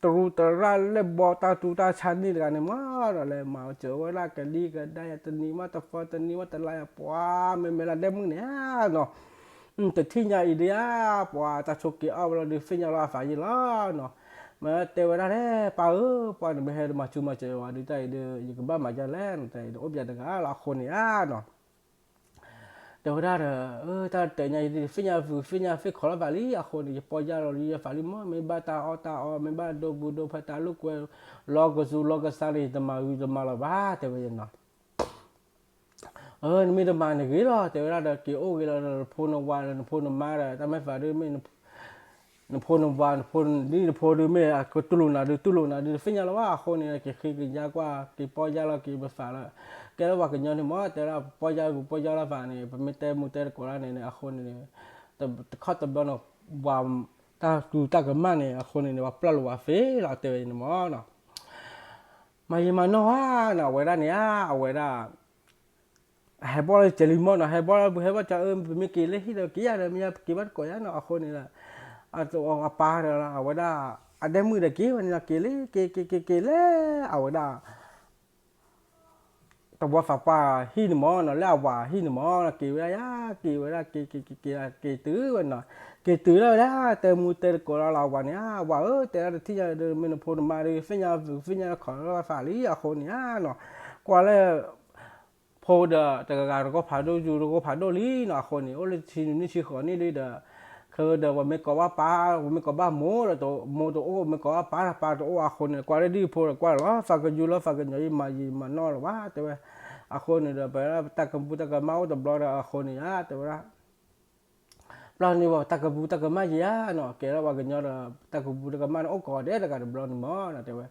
တရူးတရၣ်လၢဘီတၢ်တူၢ်တၢ်ဆါန့ၣ်တဂၤန့ၣ်မး ဒီးလဲၤမၤစၢၤဝဲဒၣ်ကလံၤကဒါယၤ တနံၤမးတဖီ တနံၤမးတလါယၤ ပှၤမ့မ့ၢ်လၢဒဲမုၣ်န့ၣ်ဧါနီၤ တထံၣ်ညါအံၤဒုးဧါ ပှၤတၢ်ဆိးက့အီၣ်ဝဲလီၤဒုး သ့ၣ်ညါလီၤအသးယံာ်လီၤနီၤ. မ့ၢ်တဲဝဲဒၣ်လဲၣ် ပၢ်ဧၢ ပှၤန့ၣ်မ့ၢ်ဟဲမၤစူၤမၤစၢၤဝဲဒုး တၢ်အံၤဒုး ယကဘၣ်မၤဒ်လဲၣ်နီၤ တၢ်အံၤဒုး အိၣ်ပျဲတဂၤလီၤ အဃိန့ၣ်ဧါနီၤ တဲဝဲဒၣ်ဒီး တၢ်တဲညါအံၤဒုး သ့ၣ်ညါဖုး သ့ၣ်ညါသ့ၣ်ခီလီၤသးလံ အဃိန့ၣ် ယပီၢ်ယၢ်လီၤလံယသးလံမး မ့ၢ်ဘၣ်တၢ်အီၣ်တၢ်အီ မ့ၢ်ဘၣ်ဒိဘူးဒိဖးတၢ်လိာ်ကွဲ လီၤကစူၤလီၤကစါန့ၣ် ယတမၤဂ့ၤတမၤလီၤဘၣ် တဲဝဲနီၤ. အၢ နမ့ၢ်တမၤန့ၣ်ဂ့ၤလီၤ တဲဝဲဒၣ်ဒီး က့ၤအိၣ်ဂ့ၤလီၤဒီး နဖိနဝၤဒီး နဖိနမါဒီး တၢ်မဲာ်သးဒုးမ့ၢ် နဖိနဝၤ နဖိဒ်နဖိဒုးမ့ၢ် အကတူၢ်လိာ်နၤဒုး တူၢ်လိာ်နၤဒုး တသ့ၣ်ညါလၢၤဘၣ် အဃိန့ၣ် က့ၤဃ့ကညါကွၢ် က့ၤပီၢ်ယၢ်လီၤက့ၤပသးလီၤ ကဲလၢပှၤကညီန့ၣ်မး တဲဝဲဒၣ် ပီၢ်ယၢ်ပီၢ်ယၢ်လီၤသးန့ၣ် ပမ့ၢ်တဲမူတဲတကိးတၢ်န့ၣ်န့ၣ် အဃိန့ၣ် တခီတဘျီန့ၣ် ပှၤတၢ်တူၢ်တၢ်ကမၣ်န့ၣ် အဃိန့ၣ်န့ၣ် ပှၤပျၢ်လိာ်ဝဲသ့လီၤ တဲဝဲန့ၣ်မးနီၤ. မၤယံာ်မၤနီၢ်ဧါနီၤ အဝဲဒၣ်န့ၣ်ဧါ အဝဲဒၣ် ဟဲဘီၣ်လၢကဲလံမီၢ်နီၤ ဟဲဘီၣ်လၢပဟဲဘီၣ်ကၢ်အၢ ပမ့ၢ်က့ၤလၢဟံၣ်ဒီးက့ၤယၤဒီး မ့ၢ်ယၤက့ၤဘၣ်တကိးယၤနီၤ အဃိန့ၣ်ဒီး အပၢ်ဒီးအဝဲဒၣ် အဒဲမုၣ်ဒီးက့ၤဝဲန့ၣ်နီၤ က့ၤလံ က့ၤက့ၤက့ၤက့ၤလၢ အဝဲဒၣ် တဝီသးပှၢ်ဟံၣ်န့ၣ်မးနီၤ လၢအဝၤဟံၣ်န့ၣ်မးနီၤ က့ၤဝဲဒၣ်ယၤ က့ၤဝဲဒၣ်က့ၤက့ၤက့ၤက့ၤက့ၤတုၤဝဲနီၤ က့ၤတုၤလၢဝဲဒၣ် တဲမူတဲတကိးလၢအဝၤန့ၣ် အဝၤဧၢ တဲဒၣ်တထံၣ်ညါဒီး မ့ၢ်နဖိနမါဒီး သ့ၣ်ညါသ့ၣ်ညါခီလၢသးလံ အဃိန့ၣ်ဧါနီၤ ကွၢ်လၢ ဖိဒီးတဂၤဂၤတကိးဖးဒိၣ် ယူၤတကိးဖးဒိၣ်လံနီၤ အဃိန့ၣ် အိၣ်လၢဆံနွံနံၣ်ဆံဃိးနံၣ်လံဒီး ခဲဒီးပှၤမ့ၢ်ကိးဘၣ်ပၢ် ပှၤမ့ၢ်ကိးဘၣ်မိၢ်ဒီး မိၢ်တအိၣ် မ့ၢ်ကိးဘၣ်ပၢ် ပၢ်တအိၣ် အဃိန့ၣ် ကွၢ်လၢဒ်ဖိဒီးကွၢ်လီၤ သးကယူၢ်လီၤ သးကညီၤအံၤ မၤယံာ်မၤနီၢ်လၢၤဘၣ် တဲဝဲ အဃိန့ၣ်ဒီး ပဝဲဒၣ်တၢ်ကဘူၣ်တၢ်ကမၣ်အိၣ်တဘျီဒီး အဃိန့ၣ်ဧါ တဲဝဲဒၣ် ဘျီန့ၣ်ဝဲ တၢ်ကဘူၣ်တၢ်ကမၣ်ယံာ်ဧါနီၤ ကဲလၢပှၤကညီဒီး တၢ်ကဘူၣ်တၢ်ကမၣ်န့ၣ် အိၣ်ကိးဂၤဒဲးတဂၤတဘျီန့ၣ်မးနီၤ တဲဝဲ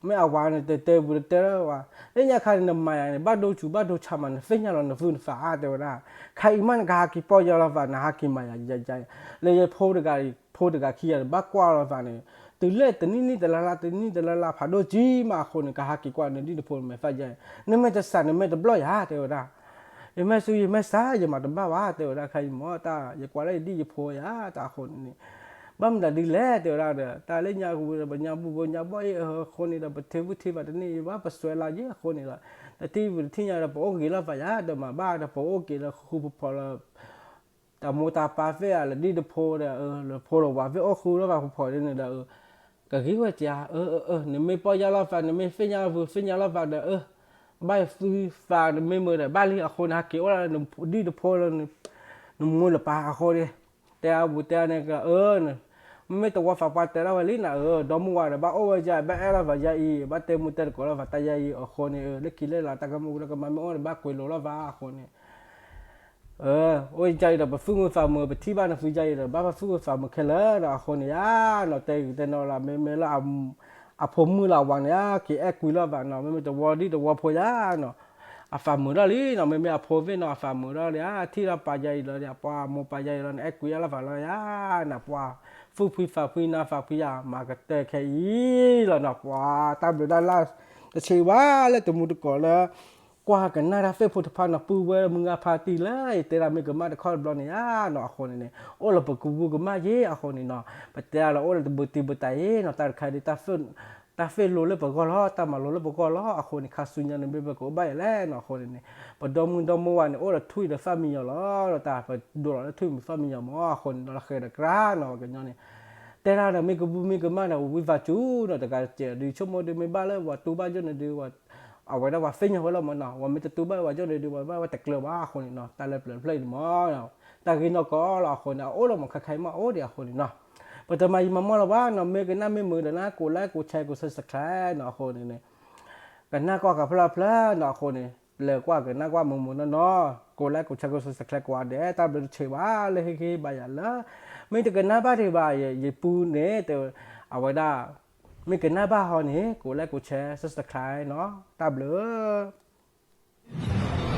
မ့ၢ်အဝၤန့ၣ် တဲတဲပူၤတဲတဲလၢဝဲ လၢညါခါန့ၣ် နမၤယၤန့ၣ် ဘၣ်ဒိဆူၣ်ဘၣ်ဒိဆါမး နသ့ၣ်ညါလီၤနသူၣ်နသးဧါ တဲဝဲဒၣ် ခါအံၤမးနကဟးက့ၤပီၢ်ယၢ်လီၤသး နဟးက့ၤမၤယၤယၤယၤ လၢယဖိတဂၤ ဖိတဂၤခံဂၤန့ၣ် ဘၣ်ကွၢ်လီၤသးန့ၣ် တုၤလၢတနံၣ်နံၣ်တလါလါ တနံၣ်တလါလါ ဖးဒိၣ်ကံမးအဃိန့ၣ် ကဟးက့ၤကွၢ်နဒ်နဖိနမဲာ်သၣ်ယဲ နမ့ၢ်တစးနမ့ၢ်တဘျီၣ်ယၤ တဲဝဲဒၣ် ယမ့ၢ်ဆူယမ့ၢ်စး ယမၤတဘၣ်ဘၣ် တဲဝဲဒၣ် ခါအံၤမး တၢ်ယကွၢ်လၢယဒ်ယဖိယၤ တၢ်အဃိန့ၣ်န့ၣ် ဘၣ်မတၤဒ်လဲၣ် တဲဝဲဒၣ်ဒီး တၢ်လၢညါပူၤဒီး ပညါဘူၣ်ဘိညါဘီၣ်အံၤ အဃိန့ၣ်ဒီး ပထံဘူၣ်ထံဘၣ်တန့ၢ်ဘၣ် ပစွဲလၢယဲ အဃိန့ၣ်ဒီး တထံၣ်ပူၤတထံၣ်ညါဒီး ပအိၣ်ဂ့ၤလီၤသးယၤ ဒီးမၤဘၣ်ဒီး ပအိၣ်က့ၤလၢဃူဖိဖိလၢ တၢ်မိၢ်တၢ်ပၢ်သ့ၣ်ဧါ လၢဒ်တဖိဒီး လၢဖိလၢဝၤသ့ၣ်အိၣ်ဃူလီၤသးဖိဖိဒ်န့ၣ်ဒီး ကဂ့ၤဝဲက့ၤဧါ အၢ အၢ နမ့ၢ်ပီၢ်ယၢ်လီၤသး နမ့ၢ်သ့ၣ်ညါပူၤသ့ၣ်ညါလီၤသးဒီး အၢ ဘၣ်သုသးနမ့ၢ်မုာ်ဒီး ဘၣ်လံ အဃိန့ၣ် ဟးက့ၤအိၣ်လၢဒ်တဖိလၢ နမိၢ်နပၢ်အဃိန့ၣ် တဲအပူၤတဲအန့ၣ်က အၢ မ့မ့ၢ်တဝီသးပှၢ်တဲဒၣ်ဝဲလံနၤ အၢ ဒီမါဝၤဒီး ဘၣ်အိၣ်ဝဲယၤ ဘၣ်အဲၣ်လီၤသးယၤအံၤ ဘၣ်တဲမူတဲတကိးလီၤသးတၢ်ယၤအံၤ အဃိန့ၣ် လၢခံလၢလာ်တၢ်ကမူတၢ်ကမၣ်မ့ၢ်အိၣ်ဒီး ဘၣ်ကွဲးလိာ်လီၤသးအဃိန့ၣ် အိၣ်ယၤအံၤဒီး ပသူၣ်မုာ်သးမုာ် ပထံၣ်ဘၣ်နသုယၤအံၤဒီး ဘၣ်ပသူၣ်မုာ်သးမုာ်ခဲလၢာ်ဒီး အဃိန့ၣ်ဧါနီၤ တဲဂ့ၤတဲနီၤလၢ မ့မ့ၢ်လၢ အဖိမုၣ်လၢအဝၤန့ၣ်ဧါ က့ၤအဲၣ်ကွံလီၤသးနီၤ မ့မ့ၢ်တဝီဒ်တဝီဖိယၤနီၤ အသးမုာ်ထီၣ်လံနီၤ, မ့မ့ၢ်အဖိသ့ၣ်နီၤ အသးမုာ်ထီၣ်လံဧါ, ထံၣ်ဒီးပၢ်ယါအံၤလီၤဒီး ပှၤမိၢ်ပၢ်ယါအံၤလီၤန့ၣ် အဲၣ်ကွံအါလၢသးလီၤဧါ, နပှၤ သူၣ်ဖှံသးဖှံနါသးဖှံယါ မၤကတၢၢ်ခဲအံၤလီၤနီၤ, ပှၤတၢ်ဘျုးတၢ်လၢ် တဆံးဘၣ်လၢတမူတကိးလၢ ကွၢ်ကနၣ်တၢ်သ့ၣ်ဖိတဖၣ်နီၤ, ပုၢ်ဝဲၢ်မုၢ်ဂၤဖါတံၢ်လၢ ယတဲဒၣ်မ့ၢ်ကမၣ်တခီတဘျီန့ၣ်ဧါနီၤ, အဃိန့ၣ်န့ၣ် အိၣ်လၢပကဘူးကမၣ်ယ့ၢ်အဃိန့ၣ်နီၤ, ပတဲဒၣ်လၢအိၣ်လၢတဘူးတံၢ်ဘူးတၢ်အံၤနီၤ, တၢ်တခါဒ် တၢ်သ့ၣ်လိၤလၢပဂီၢ်လီၤ, တၢ်မၤလိၤလၢပဂီၢ်လီၤ, အဃိန့ၣ် ခါဆူညါန့ၣ် မ့ၢ်ပကအိၣ်ဘၣ်ယဲလဲၣ်နီၤ, အဃိန့ၣ်န့ၣ် ပဒီမုၢ်ဒီမိၢ်ဝဲန့ၣ် အိၣ်ဒီးထွံၣ်ဒီးသၣ်မံယီၤလီၤ, ဒီးတၢ်ပဒိးလီၤလၢထွံၣ်မံသၣ်မံယီၤမး, အဃိန့ၣ်ဒီးလၢဃဲဒီးကြၢးနီၤ ပှၤကညီန့ၣ် တဲဒၣ်ဒီးမ့ၢ်ကဘူးမ့ၢ်ကမၣ်ဒီး ဝံသးစူၤနီၤ, တဂၤတစဲးဒုး ဆိကမိၣ်ဒုး မ့ၢ်ဘၣ်လၢပှၤတူၢ်ဘၣ်ယိၣ်န့ၣ်ဒုး အဝဲဒၣ်ပှၤသ့ၣ်ညါဝဲလီၤမးနီၤ, ပှၤမ့ၢ်တတူၢ်ဘၣ်ပှၤယိၣ်န့ၣ်ဒုး ပှၤဘၣ်ဝဲတကျၢၤဘၣ်အဃိန့ၣ်နီၤ, တၢ်လၢပျၢၤတဖျၢၣ်အံၤန့ၣ်မး တၢ်ဂ့ၢ်နီၢ်ကီၢ်လီၤအဃိန့ၣ် အအိၣ်လီၤမး ခဲခါအံၤမးအိၣ်ဒံးအဃိန့ၣ်နီၤ, ပတမၤယံာ်မၤမီၢ်လၢၤဘၣ်နီၤ, မ့ၢ်ကနၣ်မ့ၢ်မုာ်ဒီးနၤ ကိး like ကိး share ကိး subscribe နီၤ, အဃိန့ၣ်န့ၣ် ကနၣ်ကွၢ်ကဖျၢၣ်ဖျၢၣ်နီၤ, အဃိန့ၣ် လဲၤကွၢ်ကနၣ်ကွၢ်မုာ်မုာ်နီၢ်နီၢ်, ကိး like ကိး share ကိး subscribe ကိးဂၤဒဲး, တၢ်ဘျုးတဆံးဘၣ်လၢဟ့ၣ်ဂံၢ်ဟ့ၣ်ဘါယၤလၢ မ့ၢ်တကနၣ်ဘၣ်ဒံးဘၣ် ယပူန့ၣ် အဝဲဒၣ် မ့ၢ်ကနၣ်ဘၣ်ဟီန့ၣ် ကိး like ကိး share subscribe နီၤ, တၢ်ဘျုး